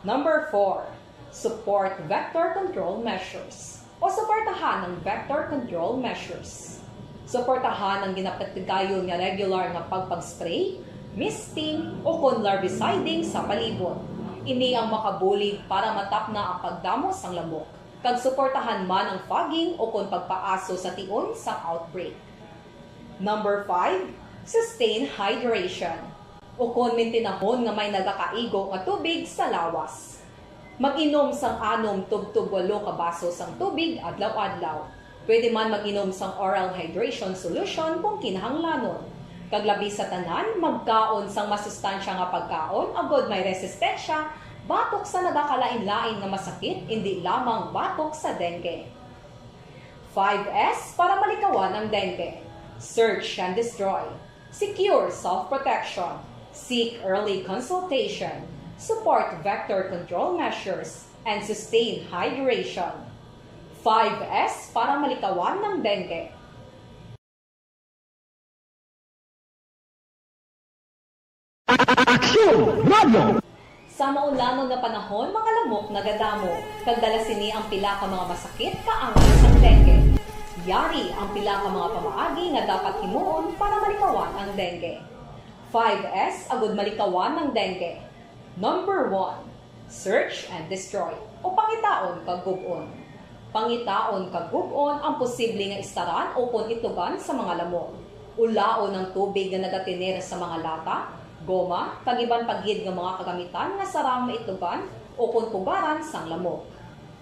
Number four, support vector control measures o suportahan ang vector control measures. Suportahan ang ginapatigayon nga regular nga pagpag-spray, misting, ukon larviciding sa palibot. Ini ang makabulig para matapna ang pagdamo sang lamok, kag suportahan man ang fogging ukon pagpaaso sa tion sang outbreak. Number five, sustain hydration. Ukon mintinahon nga may nagakaigo nga tubig sa lawas. Mag-inom sang anom tubtob walo ka baso sang tubig adlaw-adlaw. Pwede man mag-inom sang oral hydration solution kung kinahanglanon. Kag labi sa tanan, magkaon sang masustansya nga pagkaon agod may resistensya batok sa nagakalain-lain nga masakit, indi lamang batok sa dengue. Five S para malikawan ang dengue. Search and destroy. Secure self-protection. Seek early consultation. Support vector control measures. And sustain hydration. Five S para malikawan ang dengue. Aksyon! Radyo! Sa maulanon nga panahon, mga lamok nagadamo, kag dala sini ang pila ka mga masakit kaangay sang dengue. Yari ang pila ka mga pamaagi nga dapat himuon para malikawan ang dengue. Five S agud malikawan ang dengue. Number one, search and destroy, o pangitaon kag gub-on. Pangitaon kag gub-on ang posible nga istaran ukon itlogan sa mga lamok. Ulaon ang tubig nga nagatener sa mga lata, goma, kag iban pa gid nga mga kagamitan nga sarang maitlogan ukon pugaran sang lamok.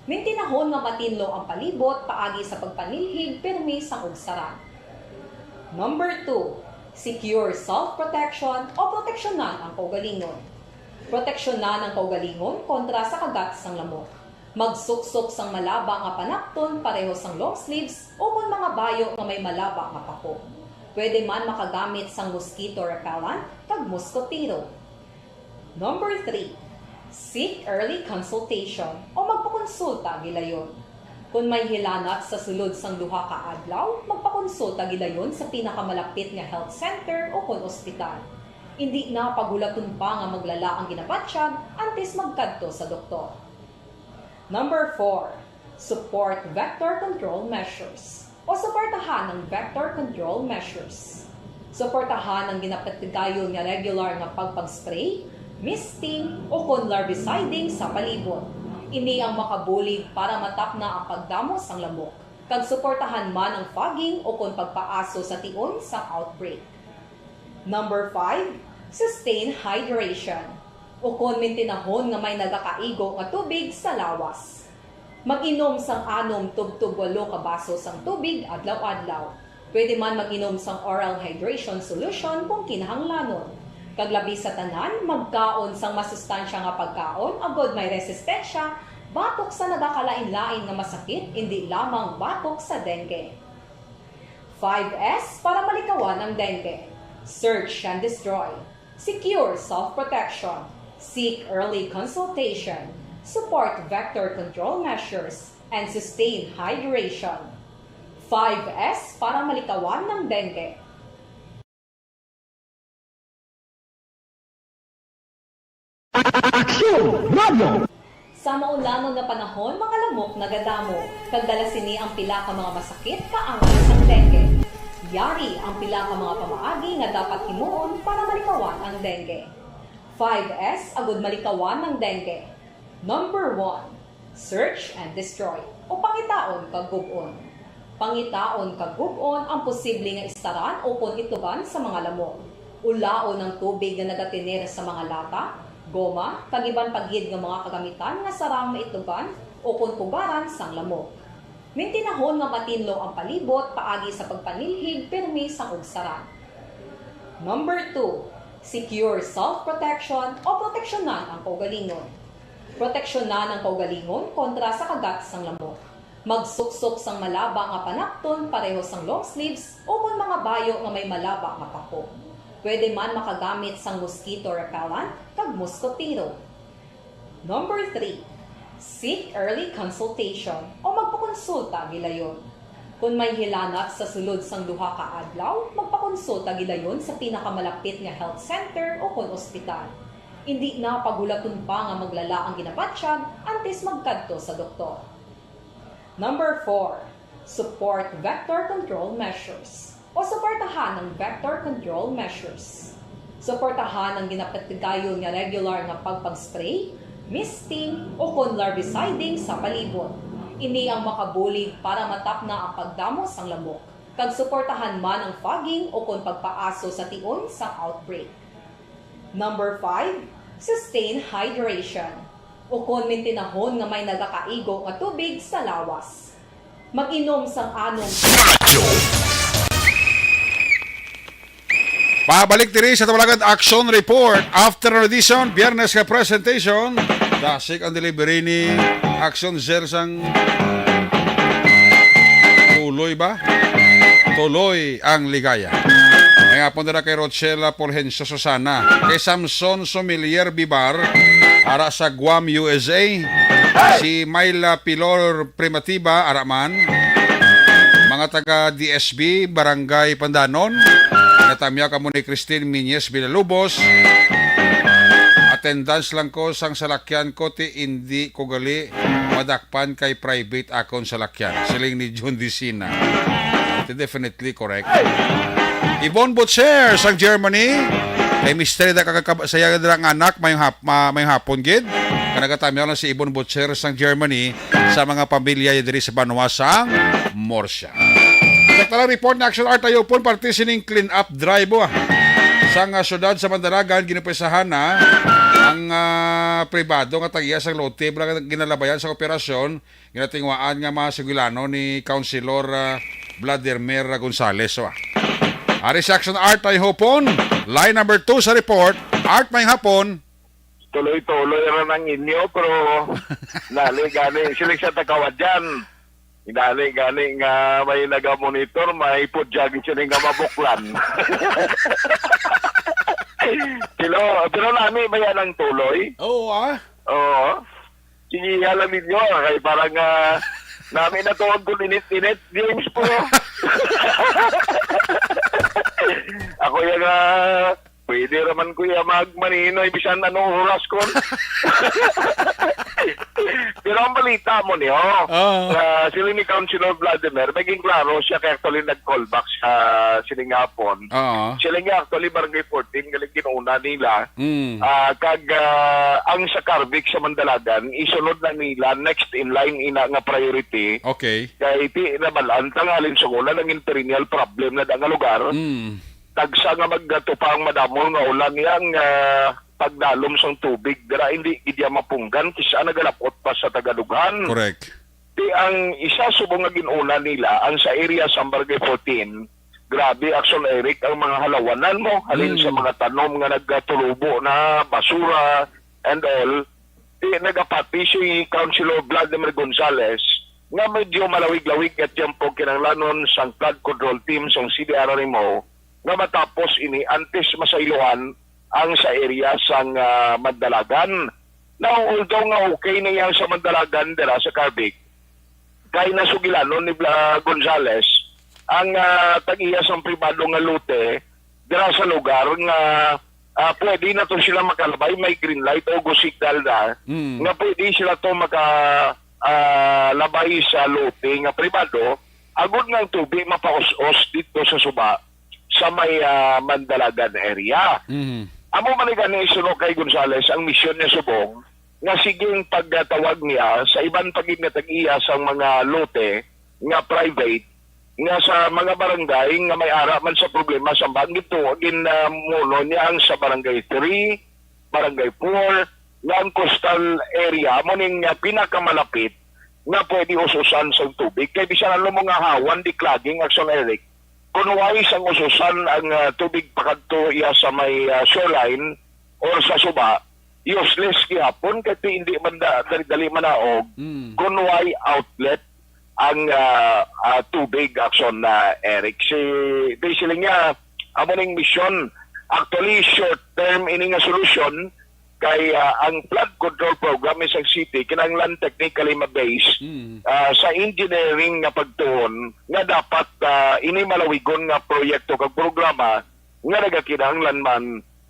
Mintinahon nga matinlo ang palibot paagi sa pagpanilhig pirmi sang ugsaran. Number two, secure self-protection o proteksyonan ang kaugalingon. Proteksyonan ang kaugalingon kontra sa kagat sang lamok. Magsuksok sang malaba nga panapton pareho sang long sleeves ukon mga bayo nga may malaba nga pako. Pwede man makagamit sang mosquito repellent kag moskotero. Number three, seek early consultation o magpakonsulta gilayon. Kon may hilanat sa sulod sang duha ka adlaw, magpakonsulta gilayon sa pinakamalapit nga health center ukon ospital. Indi na paghulaton pa nga maglala ang ginabatyag antes magkadto sa doktor. Number four, support vector control measures o suportahan ang vector control measures. Suportahan ang ginapatigayon nga regular nga pagpag-spray, misting, ukon larviciding sa palibot. Ini ang makabulig para matapna ang pagdamo sang lamok, kag suportahan man ang fogging ukon pagpaaso sa tion sang outbreak. Number five, sustain hydration. Ukon mintinahon nga may nagakaigo nga tubig sa lawas. Mag-inom sang anom tubtob walo ka baso sang tubig adlaw-adlaw. Pwede man mag-inom sang oral hydration solution kung kinahanglanon. Kag labi sa tanan, magkaon sang masustansya nga pagkaon agod may resistensya batok sa nagakalain-lain nga masakit, indi lamang batok sa dengue. Five S para malikawan ang dengue. Search and destroy. Secure self-protection. Seek early consultation. Support vector control measures. And sustain hydration. Five S para malikawan ang dengue. Aksyon! Radyo! Sa maulanon nga panahon, mga lamok nagadamo, kag dala sini ang pila ka mga masakit kaangay sang dengue. Yari ang pila ka mga pamaagi nga dapat himuon para malikawan ang dengue. Five S agud malikawan ang dengue. Number one, search and destroy, o pangitaon kag gub-on. Pangitaon kag gub-on ang posible nga istaran ukon itlogan sa mga lamok. Ulaon ang tubig nga nagatener sa mga lata, goma, kag iban pa gid nga mga kagamitan nga sarang maitlogan ukon pugaran sang lamok. Mintinahon nga matinlo ang palibot paagi sa pagpanilhig pirmi sang ugsaran. Number two, secure self-protection o proteksyonan ang kaugalingon. Proteksyonan ang kaugalingon kontra sa kagat sang lamok. Magsuksok sang malaba nga panakton pareho sang long sleeves ukon mga bayo nga may malaba nga pako. Pwede man makagamit sang mosquito repellent kag muskotero. Number three, seek early consultation o magpakonsulta gilayon. Kon may hilanat sa sulod sang duha ka adlaw, magpakonsulta gilayon sa pinakamalapit nga health center o kon ospital. Indi na paghulaton pa nga maglala ang ginabatyag antes magkadto sa doktor. Number four, support vector control measures o suportahan ang vector control measures. Suportahan ang ginapatigayon nga regular nga pagpag-spray, misting, o kon larviciding sa palibot. Ini ang makabulig para matapna ang pagdamo sang lamok, kag suportahan man ang fogging o kon pagpaaso sa tion sang outbreak. Number five, sustain hydration. Ukon mintinahon nga may nagakaigo nga tubig sa lawas. Mag-inom sang anom. Pabalik diri sa Tabalagan Action Report. Afternoon edition, Biyernes nga presentation. Dasig ang delivery ni Action Sir sang Tuloy ba? Tuloy ang ligaya. May hapon dira kay Rochela Fulgencio Susana, kay Samson Sumilier Bibar, ara sa Guam, U S A. Si Myla Pilor Primatiba, ara man. Mga taga D S B, Barangay Pandanon. Natamya kamo ni Christine Miñez Villalobos. Attendance lang ko sang salakyan ko, ti indi ko gali madakpan kay private akon salakyan. Siling ni John Dicina. Ti definitely correct. Yvonne Butcher sang Germany. Kay Mister da kakasaya dira nga anak, mayong hap, ma, mayong hapon gid. Kanagatamyaw lang si Yvonne Butcher sang Germany sa mga pamilya diri sa banwa sang Murcia. Sa talang report ni Action Art Ayupon, parte sining clean up drive, ah. Sang, ah, syudad sa Mandalagan, ginumpisahan na ang, ah, pribado nga tag-iya sang lote, bala nga ginalabayan sa operasyon, ginatingwaan nga mga sugilano ni Councilor, ah, Vladimir Gonzales, ah. Ari si Action Art Ayupon, line number two sa report. Art, mayong hapon. Tuloy-tuloy ra ang inyo, pero dali gani, sila sa takawadyan. Dali gani nga may naga-monitor, may pudyag sila nga mabuklan. Pero, pero nami ba yan ang tuloy? Oo, ah. Oo. Sige, alam ninyo, ah, kay parang ah, nami na to ang init-init, James po. Ako yung ah, pwede raman kuya magmaninoy bisan anong oras ko. Pero ang balita mo niyo, Oo. ah, sila ni Councilor Vladimir, naging klaro siya kaya actually nag-call back sa siling hapon. Oo. Sila nga actually barangay fourteen, galing ginuna nila. Mm. Ah, kag ah, ang sa Carvic sa Mandalagan, isunod na nila next in line ina nga priority. Okay. Kay ti nabalaan ta nga halin sa ulan ang perennial problem na da nga lugar. Mm. Tagsa nga magatupa ang madamol nga ulan yang ah, pagdalom sang tubig dira hindi gid iya mapunggan kis-a nagalapot pa sa tagadughan. Correct. Ti ang isa subong nga ginuna nila ang sa area sa Barangay fourteen. Grabe, Action Eric, ang mga halawanan mo, halin Mm. sa mga tanom nga nagatulobo na, basura, and all. Ti nagapati si Councilor Vladimir Gonzales nga medyo malawig-lawig nga tiyempo kinahanglanon sang flood control team sang C D R R M O nga matapos ini antes masayloan ang sa area sang ah, Mandalagan. Now, although nga okay na yan sa Mandalagan dira sa Carvic, kay nasugilanon ni Bla Gonzales ang ah, tag-iya sang pribado nga lote dira sa lugar nga ah, pwede na to sila makalabay, may green light o go signal na Mm. nga pwede sila to maka ah, labay sa lote nga pribado agud nga ang tubig mapaus-os dito sa suba sa may ah, Mandalagan area. Mm. Amo man ni gani suno kay Gonzales ang misyon niya subong nga siging pagtawag niya sa iban pa gid nga tag-iya sang mga lote nga private nga sa mga barangay nga may ara man sa problema sa bangin to gin ah, muno niya ang sa barangay three, barangay four, nga ang coastal area mo ning ah, pinakamalapit nga pwede ususan sa tubig kay bisan ano mo nga hawan di clogging, Action Eric, kung wais ang ususan ang ah, tubig pakadto iya sa may ah, shoreline or sa suba, useless gihapon kay ti-, hindi man da-, dali-dali manaog Mm. kung way outlet ang, ah, ah, tubig, Action na Eric. Si, di sila niya, amo ning misyon. Actually, short term ini nga solusyon kay, ah, ang flood control program sa city kinahanglan technically ma-base, Mm. ah, sa engineering nga pagtuon nga dapat, ah, ini malawigon nga proyekto kag programa nga nagakinahanglan man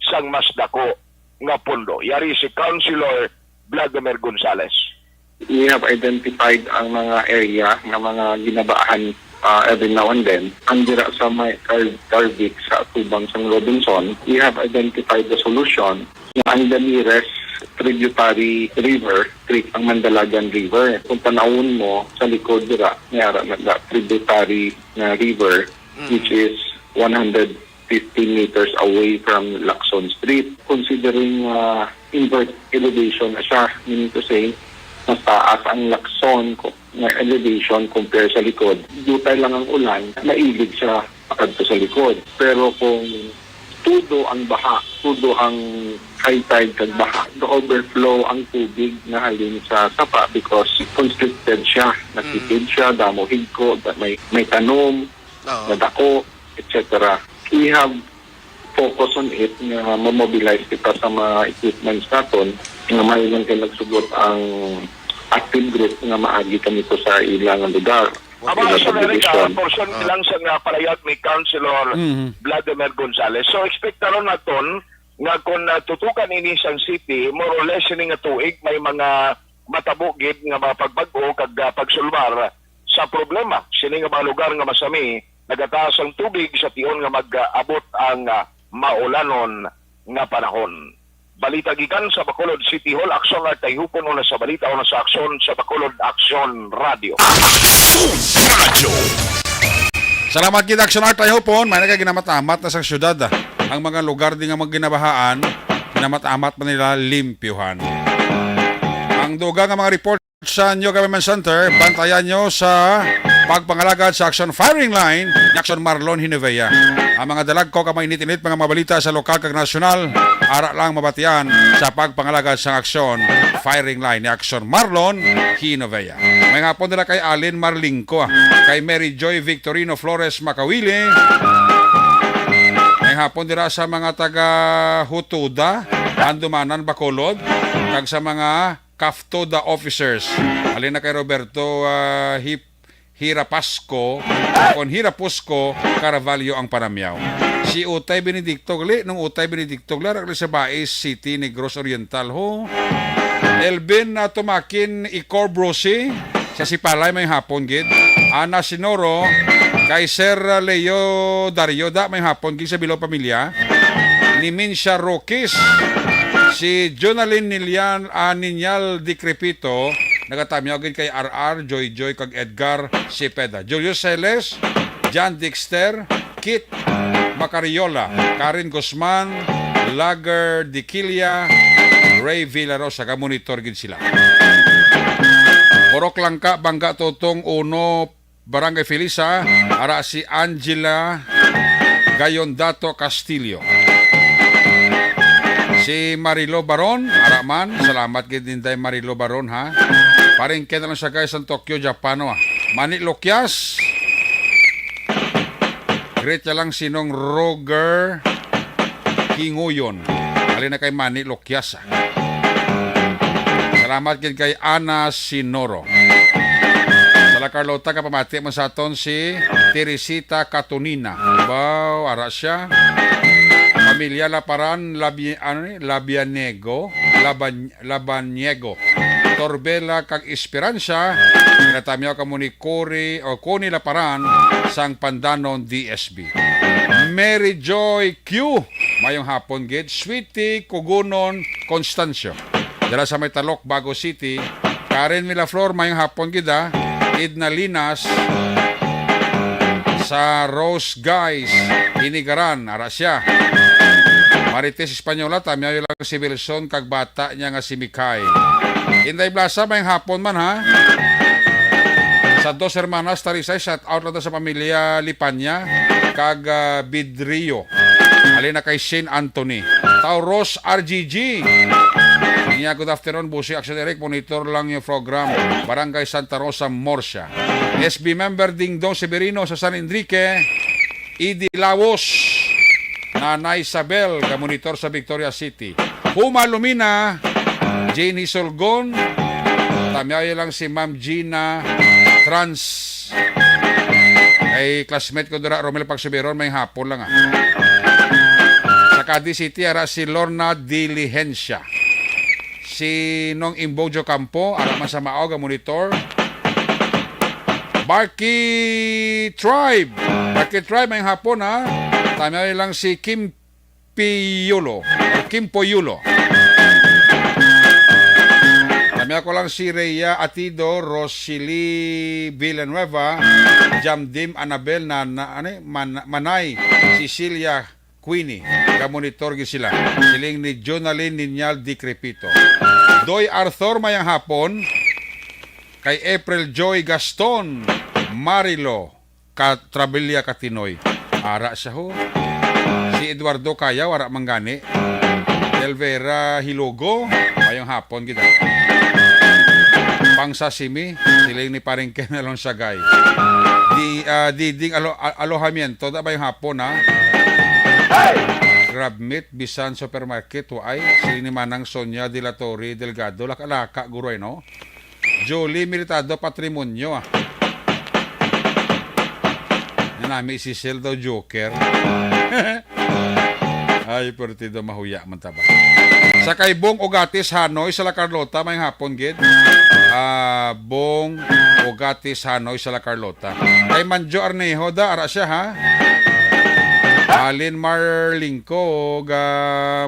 sang mas dako nga pondo. Yari si Councilor Vladimir Gonzales. We have identified ang mga area nga mga ginabahan, ah, every now and then. Ang dira sa may Car-, Carvic sa atubang sang Robinson, we have identified the solution. Ang the nearest tributary river, tri-, ang Mandalagan River. Kung tanawon mo, sa likod dira, may ara na, na tributary na river, Mm. which is one hundred fifteen meters away from Lacson Street. Considering, ah, invert elevation na siya, meaning to say, mas taas ang Lacson ko-, nga elevation compare sa likod. Dutay lang ang ulan, mailig siya pakadto sa likod. Pero kung tudo ang baha, tudo ang high tide kag baha, ga-overflow ang tubig nga halin sa sapa because constricted siya, nakitid siya, damo higko, da-, may, may tanom, Oo. nga dako, et cetera. We have focus on it nga ma-mobilize kita sa mga equipments naton nga may lang kay nagsugot ang active group nga maagi kami to sa ilang lugar. Amo, Ila Sir Eric, ah, subdivision. portion Ah. lang sa nga palahayag ni Councilor Mhm. Vladimir Gonzales. So, expectaron naton nga kung, ah, tutukan ini sang city, more or less ini nga tuig may mga matabo gid nga mga pagbag-o kag, ah, pagsulbar sa problema sini nga mga lugar nga masami nagataas ang tubig sa tion nga mag-abot ang, ah, maulanon nga panahon. Balita gikan sa Bacolod City Hall, Action Art Tayhupon, una sa balita, una sa aksyon sa Bacolod Action Radio. Action Radio. Salamat gid, Action Art Tayhupon. May nagaginamat-amat na sa syudad, ah. Ang mga lugar di nga maginabahaan, ginamat-amat man nila limpyuhan. Ang dugang nga mga report sa New Government Center, bantayan nyo sa pagpangalagad sa Action Firing Line ni Action Marlon Hinovea. Ang mga dalagko ka mainit-init, mga mabalita sa lokal kag nasyonal, ara lang mabatian sa pagpangalagad sa Action Firing Line ni Action Marlon Hinovea. May hapon nila kay Alin Marlingco, kay Mary Joy Victorino Flores Makawili, may hapon dira sa mga taga Hutuda, Handumanan, Bacolod, kag sa mga Kaftoda officers. Halin na kay Roberto, ah, Hip-, Hirapasco, kon Hirapusco Carvalho ang panamyaw. Si Utay Benedicto, gali, nung Utay Benedicto, gali, gali sa Bais City, Negros Oriental, ho. Elvin, ah, Tumakin, Icor Brosi, sa Sipalay, may hapon gid. Ana Sinoro, kay Sir Leo Dario, da, may hapon gid sa Bilo Pamilya. Ni Minsha Roques, si Jonalyn Nilian, ah, Niñal Decrepito, nagatamyaw gid kay R R, Joy Joy, kag Edgar Cepeda. Julius Celes, John Dexter, Kit Macariola, Karen Guzman, Lager Diquilia, Ray Villarosa, ga-monitor gid sila. Purok Langka, Bangga Tutong uno, Barangay Felisa, ara si Angela Gayondato Castillo. Si Marilo Baron, ara man, salamat gid, Inday Marilo Baron, ha. Paringke na lang siya, guys, sa Tokyo, Japan, oh, ah. Mani Lokyas. Greet niya lang si Nong Roger Kinguyon. Halin na kay Mani Lokyas, ah. Salamat gid kay Ana Sinoro. Sa La Carlota, kapamati mo sa aton si Teresita Catonina. Baw, ara siya. Pamilya Laparan, Labi-, ano ni? Labianego, Laban-, Labaniego, Torbela, kag Esperanza. Ginatamyaw kamo ni Cory o Connie Laparan sang Pandanon D S B. Mary Joy Q, mayong hapon gid. Sweetie Kugunon Constancio, dala sa may Talok, Bago City. Karen Milaflor, mayong hapon gid, ah. Edna Linas sa Rose Guys, Inigaran, ara siya. Marites Española, tamyaw lang si Wilson kag bata niya nga si Mikay. Inday Blasa, mayong hapon man, ha. Sa Dos Hermanas, Talisay, shout out lang to sa pamilya Lipanya kag, ah, Bidrio. Halin na kay Shane Anthony. Tauros R G G. Niya, good afternoon, Bossy Action Eric. Monitor lang yung program. Barangay Santa Rosa, Murcia. S B member Dingdong Severino sa San Enrique. Idi Lawos. Nanay Isabel, ga-monitor sa Victoria City. Huma Lumina, Jane Hisolgon. Tamyaw lang si Ma'am Gina Trans. Kay classmate ko dira, Romel Pagsubiron, may hapon lang, ah. Sa Cadiz City, ara si Lorna Diligencia. Si Nong Imbojo Campo, ara man sa Maog, ang monitor. Barky Tribe. Barky Tribe, may hapon, ha. Tamyaw lang si Kim Piyulo. Kim Poyulo. Tamyaw ko lang si Rhea Atido, Rosily Villanueva, Jamdim Anabel, na, na, ano, eh, Man-, Manay, Cecilia Queenie. Ga-monitor gid sila. Siling ni Jonalyn Niñal Dikrepito. Doy Arthur, mayang hapon. Kay April Joy Gaston, Marilo, Ka-, Trabilia Katinoy. Ara siya, ho. Si Eduardo Cayaw, ara man gani. Elvera Hilogo, mayong hapon kita. Pang sashimi, siling ni Paring Ken Alonsagay. Di, ah, Diding Alo-, A-, Alojamiento, da mayong hapon, ha? Crab meat, bisan supermarket, waay. Siling ni Manang Sonia de la Torre Delgado, laka-laka, guroy, no? Julie Militado, patrimonyo, ah. Nanami si Cecil daw, joker. Ay, pertido, mahuya man ta ba. Sa kay Bong Ugatis Hanoy sa La Carlota, may hapon gid. Ah, Bong Ugatis Hanoy sa La Carlota. Kay Manjo Arnejo da, ara siya, ha? Alin Marlingco, ga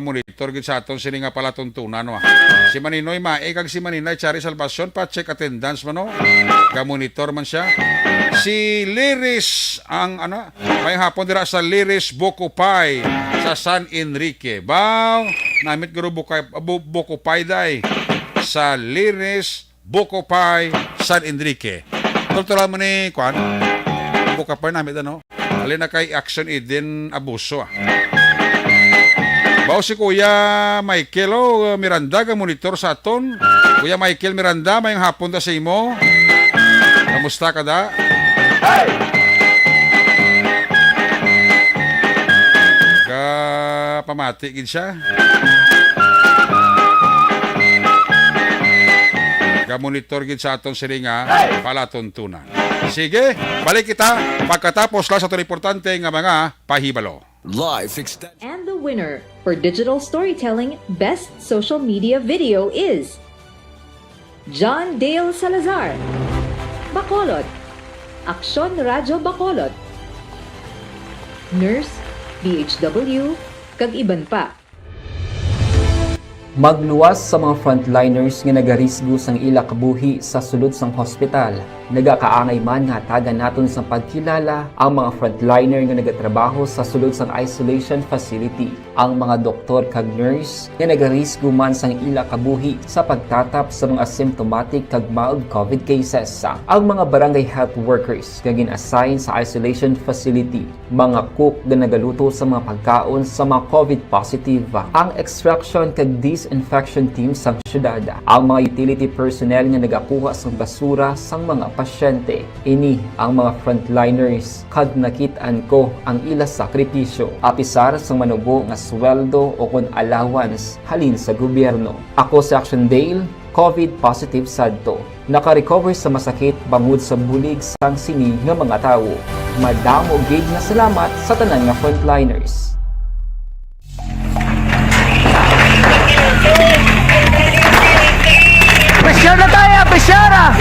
monitor gid sa aton sini nga palatuntunan, wa. Si Maninoy Mae kag si Maninay Chari Salvacion pa check attendance man, no? Ga monitor man siya. Si Liris ang, ano, may hapon dira sa Liris Bukupay sa San Enrique. Baw, namit guro Bukay-, Bu-, Bukupay day sa Liris Bukupay, San Enrique. Tol-tolan mo ni, kwan? Bukupay namit, ano? Alin na kay Action Eden Abuso, ah. Baw si Kuya Michael, oh, Miranda, ga monitor sa aton. Kuya Michael Miranda, mayong hapon da sa imo. Kamusta ka da? Ka pamati gid siya. Ga monitor gid sa aton sini nga palatuntunan. Sige, balik kita pagkatapos lang sa aton importante nga mga pahibalo. Life extension. And the winner for digital storytelling best social media video is John Dale Salazar, Bacolod, Aksyon Radyo Bacolod, Nurse, D H W, kag iban pa. Magluwas sa mga frontliners nga nagarisgo sang ila kabuhi sa sulod sang hospital. Nagakaangay man nga hatagan naton sang pagkilala ang mga frontliner nga nagatrabaho sa sulod sang isolation facility, ang mga doktor kag nurse nga nagarisgo man sang ila kabuhi sa pagtatap sa mga asymptomatic kag mild covid cases, ang mga barangay health workers nga gin-assign sa isolation facility, mga cook nga nagaluto sa mga pagkaon sa mga covid positive, ang extraction kag disinfection team sang syudad, ang mga utility personnel nga nagakuha sang basura sang mga pasyente. Ini ang mga frontliners, kag nakit-an ko ang ila sakripisyo, apisar sang manubo nga sweldo o kon allowance halin sa gobyerno. Ako si Action Dale, covid positive sad to. Naka-recover sa masakit bangod sa bulig sang sini nga mga tawo. Madamo gid nga salamat sa tanan nga frontliners. Pressure na tayo, pressure, ah!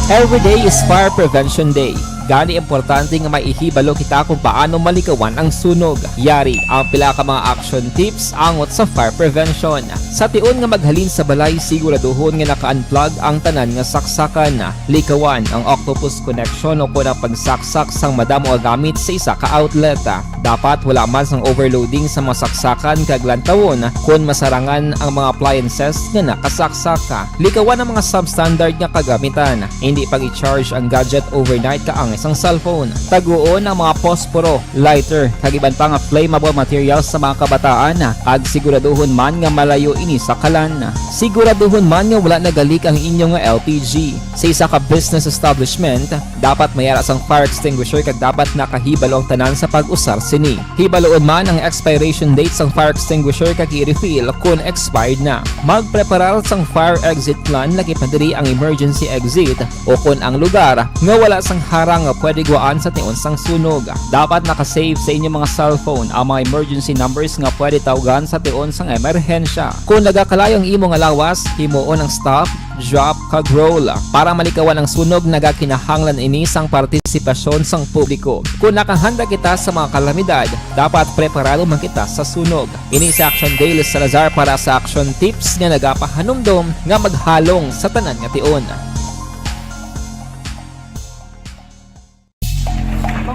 Every day is Fire Prevention Day. Gani, importante nga maihibalo kita kung paano malikawan ang sunog. Yari ang pila ka mga action tips angot sa fire prevention. Sa tion nga maghalin sa balay, siguraduhon nga naka-unplug ang tanan nga saksakan. Likawan ang octopus connection o kon ang pagsaksak sang madamo nga gamit sa isa ka outlet. Dapat wala man sang overloading sa mga saksakan kag lantawon kon masarangan ang mga appliances nga nakasaksak. Likawan ang mga substandard nga kagamitan. Hindi pag-i-charge ang gadget overnight kaangay sang cellphone. Taguon ang mga posporo, lighter, kag iban pa nga flammable materials sa mga kabataan, kag siguraduhon man nga malayo ini sa kalan. Siguraduhon man nga wala nagalik ang inyo nga L P G. Sa isa ka business establishment, dapat may ara sang fire extinguisher kag dapat nakahibalo ang tanan sa pag-usar sini. Hibaluon man ang expiration date sang fire extinguisher kag i-refill kon expired na. Magpreparar sang fire exit plan, lakip na diri ang emergency exit o kon ang lugar nga wala sang harang nga pwede guwaan sa tion sang sunog. Dapat naka-save sa inyo mga cellphone ang mga emergency numbers nga pwede tawgan sa tion sang emerhensya. Kon nagakalayo ang imo nga lawas, himuon ang stop, drop, kag roll. Para malikawan ang sunog, nagakinahanglan ini sang partisipasyon sang publiko. Kon nakahanda kita sa mga kalamidad, dapat preparado man kita sa sunog. Ini si Action Dale Salazar para sa Action Tips nga nagapahanumdom nga maghalong sa tanan nga tion.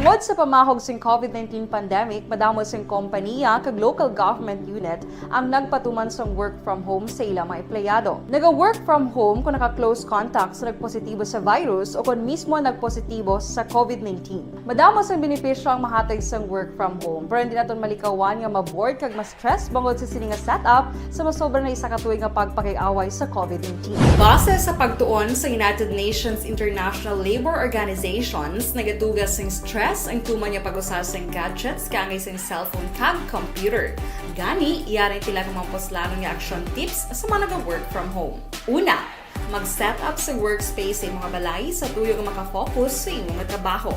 Bangod sa pamahog sing covid nineteen pandemic, madamo sing kompaniya kag local government unit ang nagpatuman sang work from home sa ila mga empleyado. Naga-work from home kung naka-close contact sa nagpositibo sa virus o kon mismo nagpositibo sa covid nineteen. Madamo sang benepisyo ang mahatag sang work from home, pero hindi naton malikawan nga ma-bored kag ma-stress bangod sa sini nga setup sa masobra na isa ka tuig nga pagpakig-away sa covid nineteen. Base sa pagtuon sa United Nations International Labour Organizations, nagatuga sing stress ang tuman nga pag-usa sing gadgets kaangay sing cellphone kag computer. Gani, yari ang pila ka mga puslanon nga action tips sa mga naga-work from home. Una, mag-set up sa workspace sa imong balay sa tuyo nga makafocus sa imo nga trabaho.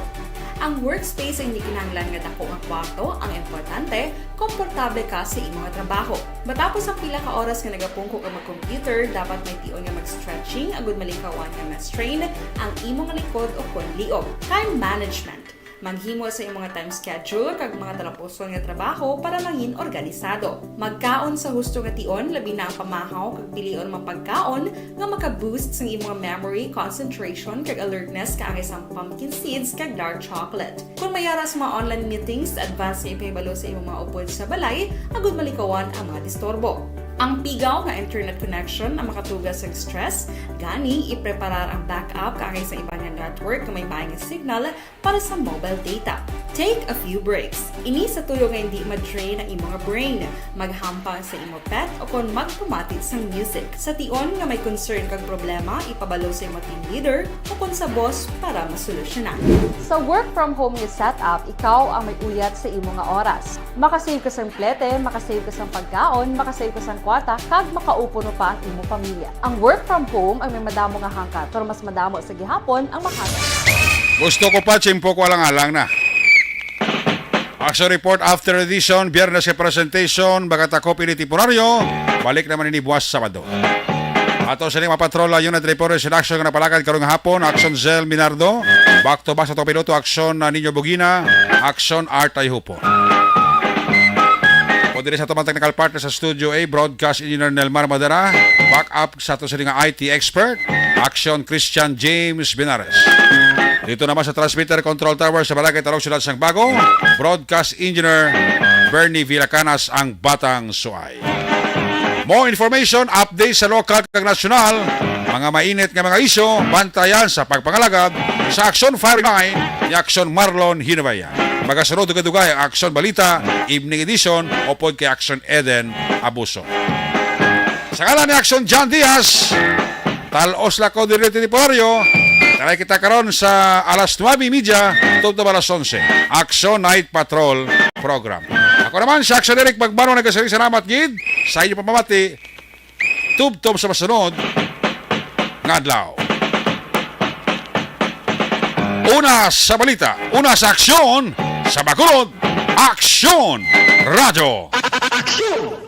Ang workspace ay hindi kinahanglan nga dako nga kwarto, ang importante, komportable ka sa imo nga trabaho. Matapos ang pila ka oras nga nagapungko ka mag-computer, dapat may tion nga mag-stretching agud malikawan nga ma-strain ang imo nga likod o kon liog. Time management. Maghimo sa imong nga time schedule kag mga talapuson nga trabaho para mangin organisado. Magkaon sa husto nga tion, labi na ang pamahaw kag pilion mga pagkaon nga maka-boost sang imong memory, concentration, kag alertness kaangay sang pumpkin seeds kag dark chocolate. Kon may ara sa mga online meetings, advance nga ipahibalo sa imong mga upod sa balay agud malikawan ang mga disturbo. Ang pigaw nga internet connection ang makatuga sa stress, gani ipreparar ang backup kaangay sa iban nga network nga may maay nga signal para sa mobile data. Take a few breaks. Ini sa tuyo nga hindi ma-drain ang imo nga brain. Maghampang sa imo pet o kon magpamati sang music. Sa tion nga may concern kag problema, ipabalo sa imo team leader o kon sa boss para masolusyonan. Sa work from home nga setup, ikaw ang may uyat sa imo nga oras. Makasave ka sang plete, makasave ka sang pagkaon, makasave ka sang kwarta, kag makaupo pa ang imo pamilya. Ang work from home ang may madamo nga hangkat, pero mas madamo sa gihapon ang mahatag. Gusto ko pa, tiyempo ko alang-alang na. Action Report After Edition, Biyernes kay presentation, magatakop ini temporaryo. Balik naman ini buwas Sabado. Ato sa lima patrola, Unit Reporters in Action nga napalakad karong hapon, Action Zell Minardo, back to back sa Topiloto, Action na Niño Bugina, Action Art Ayhupo. O diri sa ato mga technical partner sa Studio A, Broadcast Engineer Nelmar Madera, back up sa ato sini nga I T expert, Action Christian James Binares. Dito naman sa Transmitter Control Tower sa Barangay Talog, Siyudad sang Bago, Broadcast Engineer Bernie Villacanas, ang Batang Suay. More information, update sa lokal kag nasyonal, mga mainit nga mga isyu, bantayan sa pagpangalagad sa Action Five Nine ni Action Marlon Hinabaya. Magasunod dugay-dugay ang Action Balita, Evening Edition, upod kay Action Eden Abuso. Sa ngalan ni Action John Diaz, talos la ko diri temporaryo. Taray kita karon sa alas nuebe y media, tubtob alas onse. Action Night Patrol Program. Ako naman si Action Eric Magbano, nagasiring salamat gid sa inyo pamamati. Tubtob sa masunod nga adlaw. Una sa balita, una sa aksyon, sa bakulod, Aksyon Radyo. Aksyon!